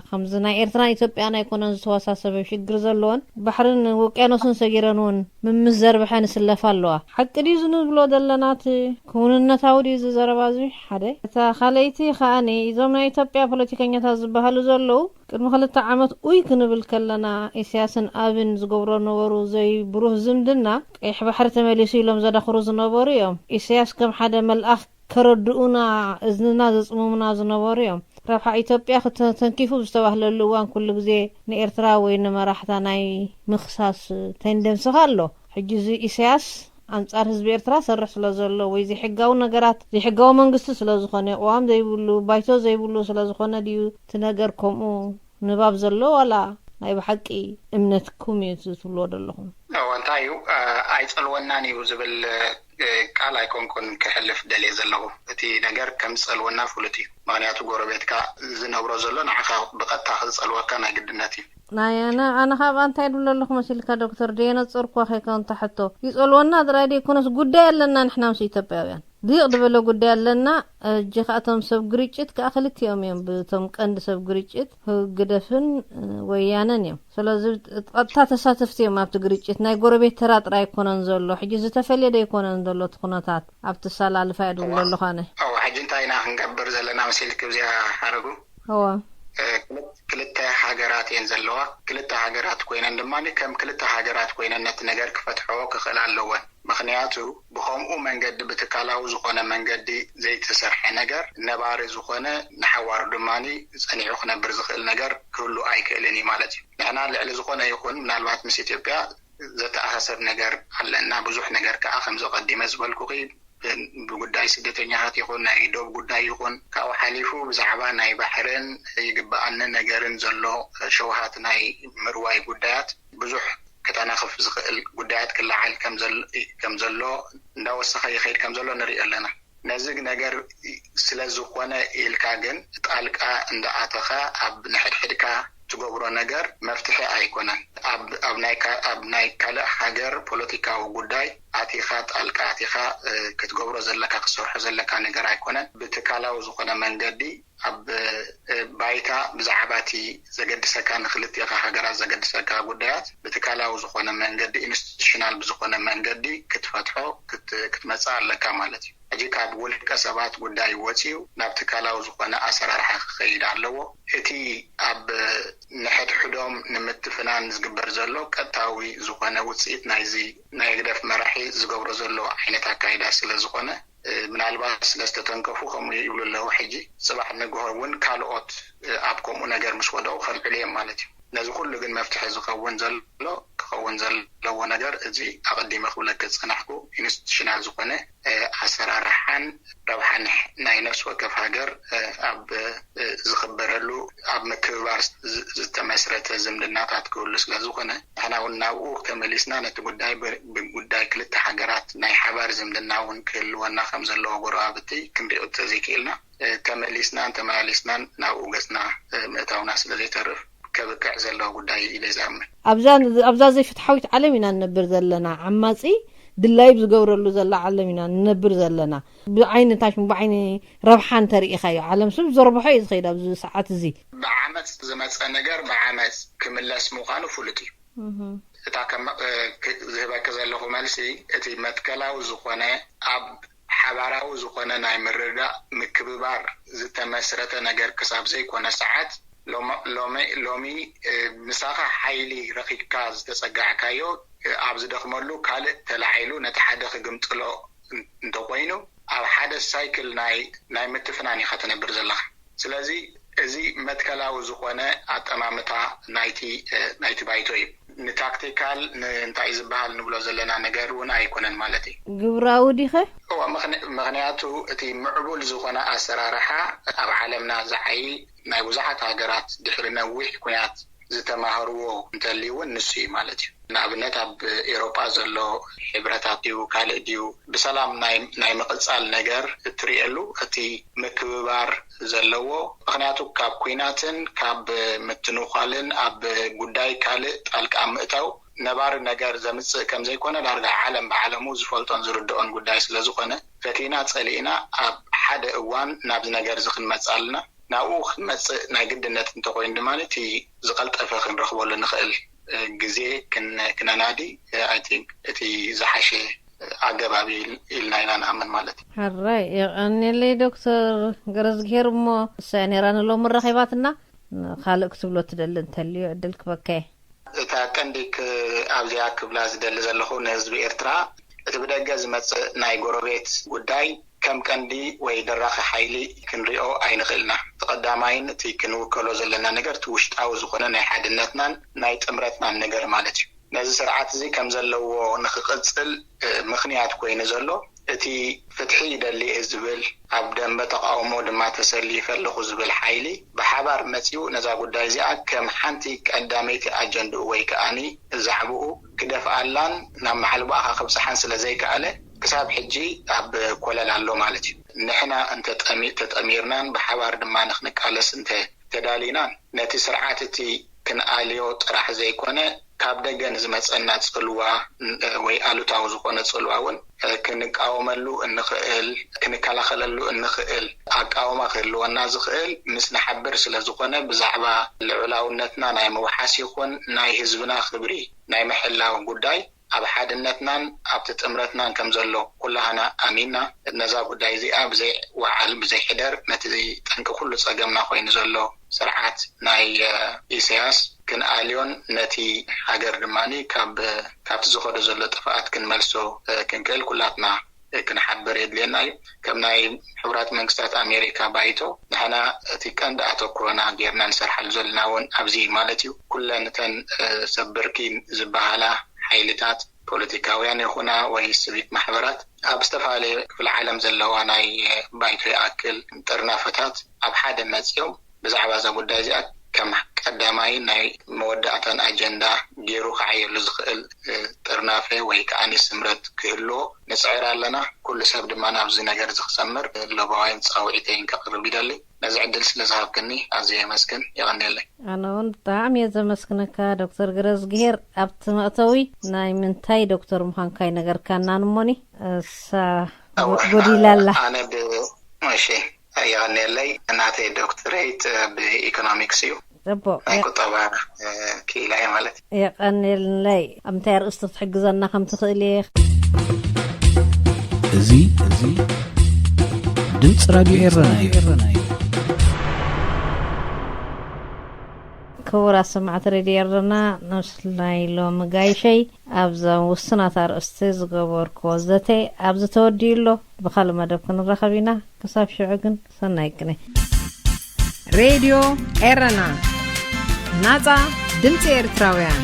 ከምዚ ናይ ኤርትራን ኢትዮጵያን ኣይኮነን ዝተወሳሰበ ሽግር ዘለወን ባሕርን ውቅያኖስን ሰጊረን እውን ምምስ ዘርብሐን ይስለፋ ኣለዋ። ሓቂ ድዩ ዝንብሎ ዘለና? እቲ ክውንነታዊ ድዩ እዚ ዘረባ እዚ? ሓደ እታ ካልኣይቲ ከኣኒ እዞም ናይ ኢትዮጵያ ፖለቲከኛታት ዝበሃሉ ዘለዉ ቅድሚ ክልተ ዓመት ኡይ ክንብል ከለና ኢሳያስን ኣብን ዝገብሮ ነበሩ ዘይብሩህ ዝምድና ቀይሕ ባሕሪ ተመሊሱ ኢሎም ዘዳኽሩ ዝነበሩ እዮም። ኢሳያስ ከም ሓደ መልኣኽ ከረድኡና እዝንና ዘጽምሙና ዝነበሩ እዮም። ረብሓ ኢትዮጵያ ክተ- ተንኪፉ ዝተባህለሉ እዋን ኩሉ ግዜ ንኤርትራ ወይ ንመራሕታ ናይ ምኽሳስ ቴንደንሲ ኣሎ። ሕጂ እዚ ኢሳያስ ኣንጻር ህዝቢ ኤርትራ ሰርሕ ስለ ዘሎ ወይ ዘይሕጋዊ ነገራት ዘይሕጋዊ መንግስቲ ስለ ዝኾነ ቅዋም ዘይብሉ ባይቶ ዘይብሉ ስለ ዝኾነ ድዩ እቲ ነገር ከምኡ ንባብ ዘሎ ዋላ ናይ ብሓቂ እምነትኩም እዩ ትብልዎ ዘለኹም? እዎ እንታይ እዩ ኣይፀልወናን እዩ ዝብል ቃል ኣይኮንኩን ክሕልፍ ደልየ ዘለኹ። እቲ ነገር ከም ዝፀልወና ፍሉጥ እዩ። ምክንያቱ ጎረቤትካ ዝነብሮ ዘሎ ንዓኻ ብቐጥታ ክፀልወካ ናይ ግድነት እዩ። ናይ ኣነ ኣነ ካብ እንታይ ድብሎ ኣለኹ መሲልካ ዶክተር ደየነፅርኳ ከይከውን ተሕቶ ይፀልወና ጥራይ ደይኮነስ ጉዳይ ኣለና ንሕና ምስ ኢትዮጵያውያን ድቕ ዝበለ ጉዳይ ኣለና። እጂ ከኣቶም ሰብ ግርጭት ከዓ ክልቲኦም እዮም ብቶም ቀንዲ ሰብ ግርጭት ህግደፍን ወያነን እዮም። ስለዚ ቀጥታ ተሳተፍቲ እዮም ኣብቲ ግርጭት። ናይ ጎረቤት ተራ ጥራይ ኣይኮነን ዘሎ ሕጂ ዝተፈልየ ዶ ኣይኮነን ዘሎ እቲ ኩነታት ኣብቲ ሰላልፋ እየ ድብሎ ኣለኹ ኣነ። ሕጂ እንታይ ኢና ክንገብር ዘለና መሲልክ ብዚኣ ሓረጉ? እዋ ክልተ ሃገራት እየን ዘለዋ። ክልተ ሃገራት ኮይነን ድማ ከም ክልተ ሃገራት ኮይነን ነቲ ነገር ክፈትሐዎ ክኽእል ኣለወን። ምክንያቱ ብኸምኡ መንገዲ ብትካላዊ ዝኾነ መንገዲ ዘይተሰርሐ ነገር ነባሪ ዝኾነ ንሓዋሩ ድማ ፀኒዑ ክነብር ዝኽእል ነገር ክህሉ ኣይክእልን እዩ ማለት እዩ። ንሕና ልዕሊ ዝኾነ ይኹን ምናልባት ምስ ኢትዮጵያ ዘተኣሳሰር ነገር ኣለና። ብዙሕ ነገር ከዓ ከምዚ ቀዲመ ዝበልኩኺ ብጉዳይ ስደተኛታት ይኹን ናይ ዶብ ጉዳይ ይኹን ካብኡ ሓሊፉ ብዛዕባ ናይ ባሕርን ይግበኣኒ ነገርን ዘሎ ሸውሃት ናይ ምርዋይ ጉዳያት ብዙሕ ከተናኽፍ ዝኽእል ጉዳያት ክለዓል ከም ዘሎ እንዳወሰኸ ይኸይድ ከም ዘሎ ንሪኦ ኣለና። ነዚ ነገር ስለ ዝኾነ ኢልካ ግን ጣልቃ እንዳኣተኻ ኣብ ንሕድሕድካ ትገብሮ ነገር መፍትሒ ኣይኮነን። ኣብ ናይ ካልእ ሃገር ፖለቲካዊ ጉዳይ ኣቲኻ ጣልቃ ኣቲኻ ክትገብሮ ዘለካ ክትሰርሖ ዘለካ ነገር ኣይኮነን። ብትካላዊ ዝኾነ መንገዲ ኣብ ባይታ ብዛዕባ እቲ ዘገድሰካ ንክልቲኻ ሃገራት ዘገድሰካ ጉዳያት ብትካላዊ ዝኾነ መንገዲ ኢንስቲቱሽናል ብዝኾነ መንገዲ ክትፈትሖ ክትመፅእ ኣለካ ማለት እዩ። ሕጂ ካብ ውልቀ ሰባት ጉዳይ ወፂኡ ናብ ትካላዊ ዝኾነ ኣሰራርሓ ክኸይድ ኣለዎ። እቲ ኣብ ንሕድሕዶም ንምትፍናን ዝግበር ዘሎ ቀጥታዊ ዝኾነ ውፅኢት ናይዚ ናይ ህግደፍ መራሒ ዝገብሮ ዘሎ ዓይነት ኣካይዳ ስለ ዝኾነ ምናልባት ስለ ዝተተንከፉ ከምኡ ይብሉ ኣለዉ። ሕጂ ፅባሕ ንግሆ እውን ካልኦት ኣብ ከምኡ ነገር ምስ ወደቑ ከልዕሉ እዮም ማለት እዩ። ነዚ ኩሉ ግን መፍትሒ ዝኸውን ዘሎ ክኸውን ዘለዎ ነገር እዚ ኣቐዲመ ክብለክ ዝፀናሕኩ ኢንስቲቱሽናል ዝኾነ ኣሰራርሓን ረብሓን ናይ ነፍሲ ወከፍ ሃገር ኣብ ዝኽበረሉ ኣብ ምክብባር ዝተመስረተ ዝምድናታት ክህሉ ስለ ዝኾነ ንሕና እውን ናብኡ ተመሊስና ነቲ ጉዳይ ብጉዳይ ክልተ ሃገራት ናይ ሓባር ዝምድና እውን ክህልወና ከም ዘለዎ ጎረባብቲ ክንሪኦ ተዘይክእልና ተመሊስናን ተመላሊስናን ናብኡ ገፅና ምእታውና ስለ ዘይተርፍ ከብቅዕ ዘለዎ ጉዳይ ኢለ ዝኣምን። ኣብዛ ዘይፍትሓዊት ዓለም ኢና ንነብር ዘለና። ዓማፂ ድላዩ ዝገብረሉ ዘላ ዓለም ኢና ንነብር ዘለና። ብዓይኒ ታሽሙ ብዓይኒ ረብሓ እንተርኢኻዮ ዓለም ስብ ዘርብሖ እዩ ዝኸይድ ኣብዚ ሰዓት እዚ። ብዓመፅ ዝመፀ ነገር ብዓመፅ ክምለስ ምዃኑ ፍሉጥ እዩ። እታ ዝህበኪ ዘለኹ መልሲ እቲ መትከላዊ ዝኾነ ኣብ ሓባራዊ ዝኾነ ናይ ምርዳእ ምክብባር ዝተመስረተ ነገር ክሳብ ዘይኮነ ሰዓት ሎሚ ምሳኻ ሓይሊ ረኺብካ ዝተፀጋዕካዮ ኣብ ዝደኽመሉ ካልእ ተላዒሉ ነቲ ሓደ ክግምጥሎ እንተኾይኑ ኣብ ሓደ ሳይክል ናይ ምትፍናን ኢኻ ትነብር ዘለኻ። ስለዚ እዚ መትከላዊ ዝኾነ ኣጠማምታ ናይቲ ናይቲ ባይቶ እዩ። ንታክቲካል ንእንታይ ዝበሃል ንብሎ ዘለና ነገር እውን ኣይኮነን ማለት እዩ። ግብራዊ ዲኸ? እዋ፣ ምኽንያቱ እቲ ምዕቡል ዝኾነ ኣሰራርሓ ኣብ ዓለምና ዝዓይ ናይ ብዙሓት ሃገራት ድሕሪ ነዊሕ ኩናት ዝተማሃርዎ እንተልዩ እውን ንሱ እዩ ማለት እዩ። ንኣብነት ኣብ ኤሮጳ ዘሎ ሕብረታት ድዩ ካልእ ድዩ ብሰላም ናይ ምቕጻል ነገር እትርእየሉ እቲ ምክብባር ዘለዎ፣ ምኽንያቱ ካብ ኩናትን ካብ ምትንዃልን ኣብ ጉዳይ ካልእ ጣልቃ ምእታው ነባሪ ነገር ዘምጽእ ከም ዘይኮነ ዳርጋ ዓለም ብዓለሙ ዝፈልጦን ዝርድኦን ጉዳይ ስለ ዝኾነ፣ ፈቲና ጸሊእና ኣብ ሓደ እዋን ናብዚ ነገር እዚ ክንመጽእ ኣለና። ናብኡ ክንመጽእ ናይ ግድነት እንተኾይኑ ድማ እቲ ዝቐልጠፈ ክንረኽበሉ ንኽእል ግዜ ክነናዲ፣ ኣይ ቲንክ፣ እቲ ዝሓሸ ኣገባብ ኢልና ኢና ንኣምን ማለት እዩ። ሕራይ የቐንየለይ ዶክተር ገረዝግሄር። እሞ ንሳ ነይራ ንሎሚ ረኺባትና፣ ካልእ ክትብሎ ትደሊ እንተልዩ ዕድል ክበከየ። እታ ቀንዲ ኣብዚኣ ክብላ ዝደሊ ዘለኹ ንህዝቢ ኤርትራ፣ እቲ ብደገ ዝመጽእ ናይ ጎረቤት ጉዳይ ከም ቀንዲ ወይ ደራኺ ሓይሊ ክንሪኦ ኣይንኽእልና። እቲ ቀዳማይን እቲ ክንውከሎ ዘለና ነገር እቲ ውሽጣዊ ዝኾነ ናይ ሓድነትናን ናይ ጥምረትናን ነገር ማለት እዩ። ነዚ ስርዓት እዚ ከም ዘለዎ ንክቕጽል ምኽንያት ኮይኑ ዘሎ እቲ ፍትሒ ይደሊ ዝብል ኣብ ደንበ ተቃውሞ ድማ ተሰሊፈ ኣለኹ ዝብል ሓይሊ ብሓባር መጺኡ ነዛ ጉዳይ እዚኣ ከም ሓንቲ ቀዳመይቲ ኣጀንድኡ ወይ ከኣኒ ዛዕብኡ ክደፍኣላን ናብ መዓልባኣኻ ክብጽሓን ስለ ዘይከኣለ ክሳብ ሕጂ ኣብ ኮለል ኣሎ ማለት እዩ። ንሕና እንተጠሚርናን ብሓባር ድማ ንክንቃለስ እንተ ተዳሊናን ነቲ ስርዓት እቲ ክንኣልዮ ጥራሕ ዘይኮነ ካብ ደገ ንዝመፀና ፅልዋ ወይ ኣሉታዊ ዝኾነ ፅልዋ እውን ክንቃወመሉ እንኽእል፣ ክንከላኸለሉ እንኽእል ኣቃውማ ክህልወና ዝኽእል ምስ ንሓብር ስለ ዝኾነ ብዛዕባ ልዑላውነትና ናይ ምውሓስ ይኹን ናይ ህዝብና ክብሪ ናይ ምሕላው ጉዳይ ኣብ ሓድነትናን ኣብቲ ጥምረትናን ከም ዘሎ ኩላህና ኣሚንና ነዛ ጉዳይ እዚኣ ብዘይ ወዓል ብዘይ ሕደር ነቲ ጠንቂ ኩሉ ፀገምና ኮይኑ ዘሎ ስርዓት ናይ ኢሰያስ ክንኣልዮን ነቲ ሃገር ድማ ካብ ካብቲ ዝኸዶ ዘሎ ጥፍኣት ክንመልሶ ክንክእል ኩላትና ክንሓብር የድልየና እዩ። ከም ናይ ሕቡራት መንግስታት ኣሜሪካ ባይቶ ንሕና እቲ ቀንዲ ኣተኩሮና ጌርና ንሰርሓሉ ዘለና እውን ኣብዚ ማለት እዩ። ኩለን እተን ሰብ ብርኪ ዝበሃላ ሓይልታት ፖለቲካውያን ይኹና ወይ ስቪክ ማሕበራት ኣብ ዝተፈላለየ ክፍለ ዓለም ዘለዋ ናይ ባይቶ ይኣክል ጥርናፈታት ኣብ ሓደ መፅዮም ብዛዕባ እዛ ጉዳይ እዚኣ ከም ቀዳማይ ናይ መወዳእታን ኣጀንዳ ገይሩ ክዓየሉ ዝኽእል ጥርናፈ ወይ ከዓ ስምረት ክህልዎ ንፅዕር ኣለና። ኩሉ ሰብ ድማ ናብዚ ነገር እዚ ክሰምር ለባዋይን ፃውዒተይን ከቕርብ ይደሊ። ነዚ ዕድል ስለ ዝሃብክኒ ኣዝየ የመስግን። የቐንየለይ። ኣነ እውን ብጣዕሚ እየ ዘመስግነካ ዶክተር ገረዝግሄር። ኣብቲ መእተዊ ናይ ምንታይ ዶክተር ምዃንካ ይነገርካና ንሞኒ እሳ ጎዲላ ኣላ። ኣነ ብ እሺ የቐንየለይ። ናተይ ዶክትሬት ብኢኮኖሚክስ እዩ። ፅቡቅ ናይ ቁጠባ ክኢላ እየ ማለት እዩ። የቐንየለይ። ኣብ ምንታይ ኣርእስቲ ክትሕግዘና ከም ትኽእል እየ። እዚ እዚ ድምፂ ራድዮ ኤረና እዩ። ክቡራት ሰማዕቲ ሬድዮ ኤረና፣ ናይ ሎሚ ጋይሸይ ኣብዛ ውሱናት ኣርእስቲ ዝገበርክዎ ዘተ ኣብዚ ተወዲኡ ኣሎ። ብኻልእ መደብ ክንራኸብ ኢና። ክሳብ ሽዑ ግን ሰናይ ቅነ። ሬድዮ ኤረና፣ ናጻ ድምጺ ኤርትራውያን።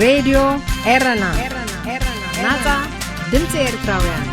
ሬድዮ ኤረና፣ ናጻ ድምጺ ኤርትራውያን።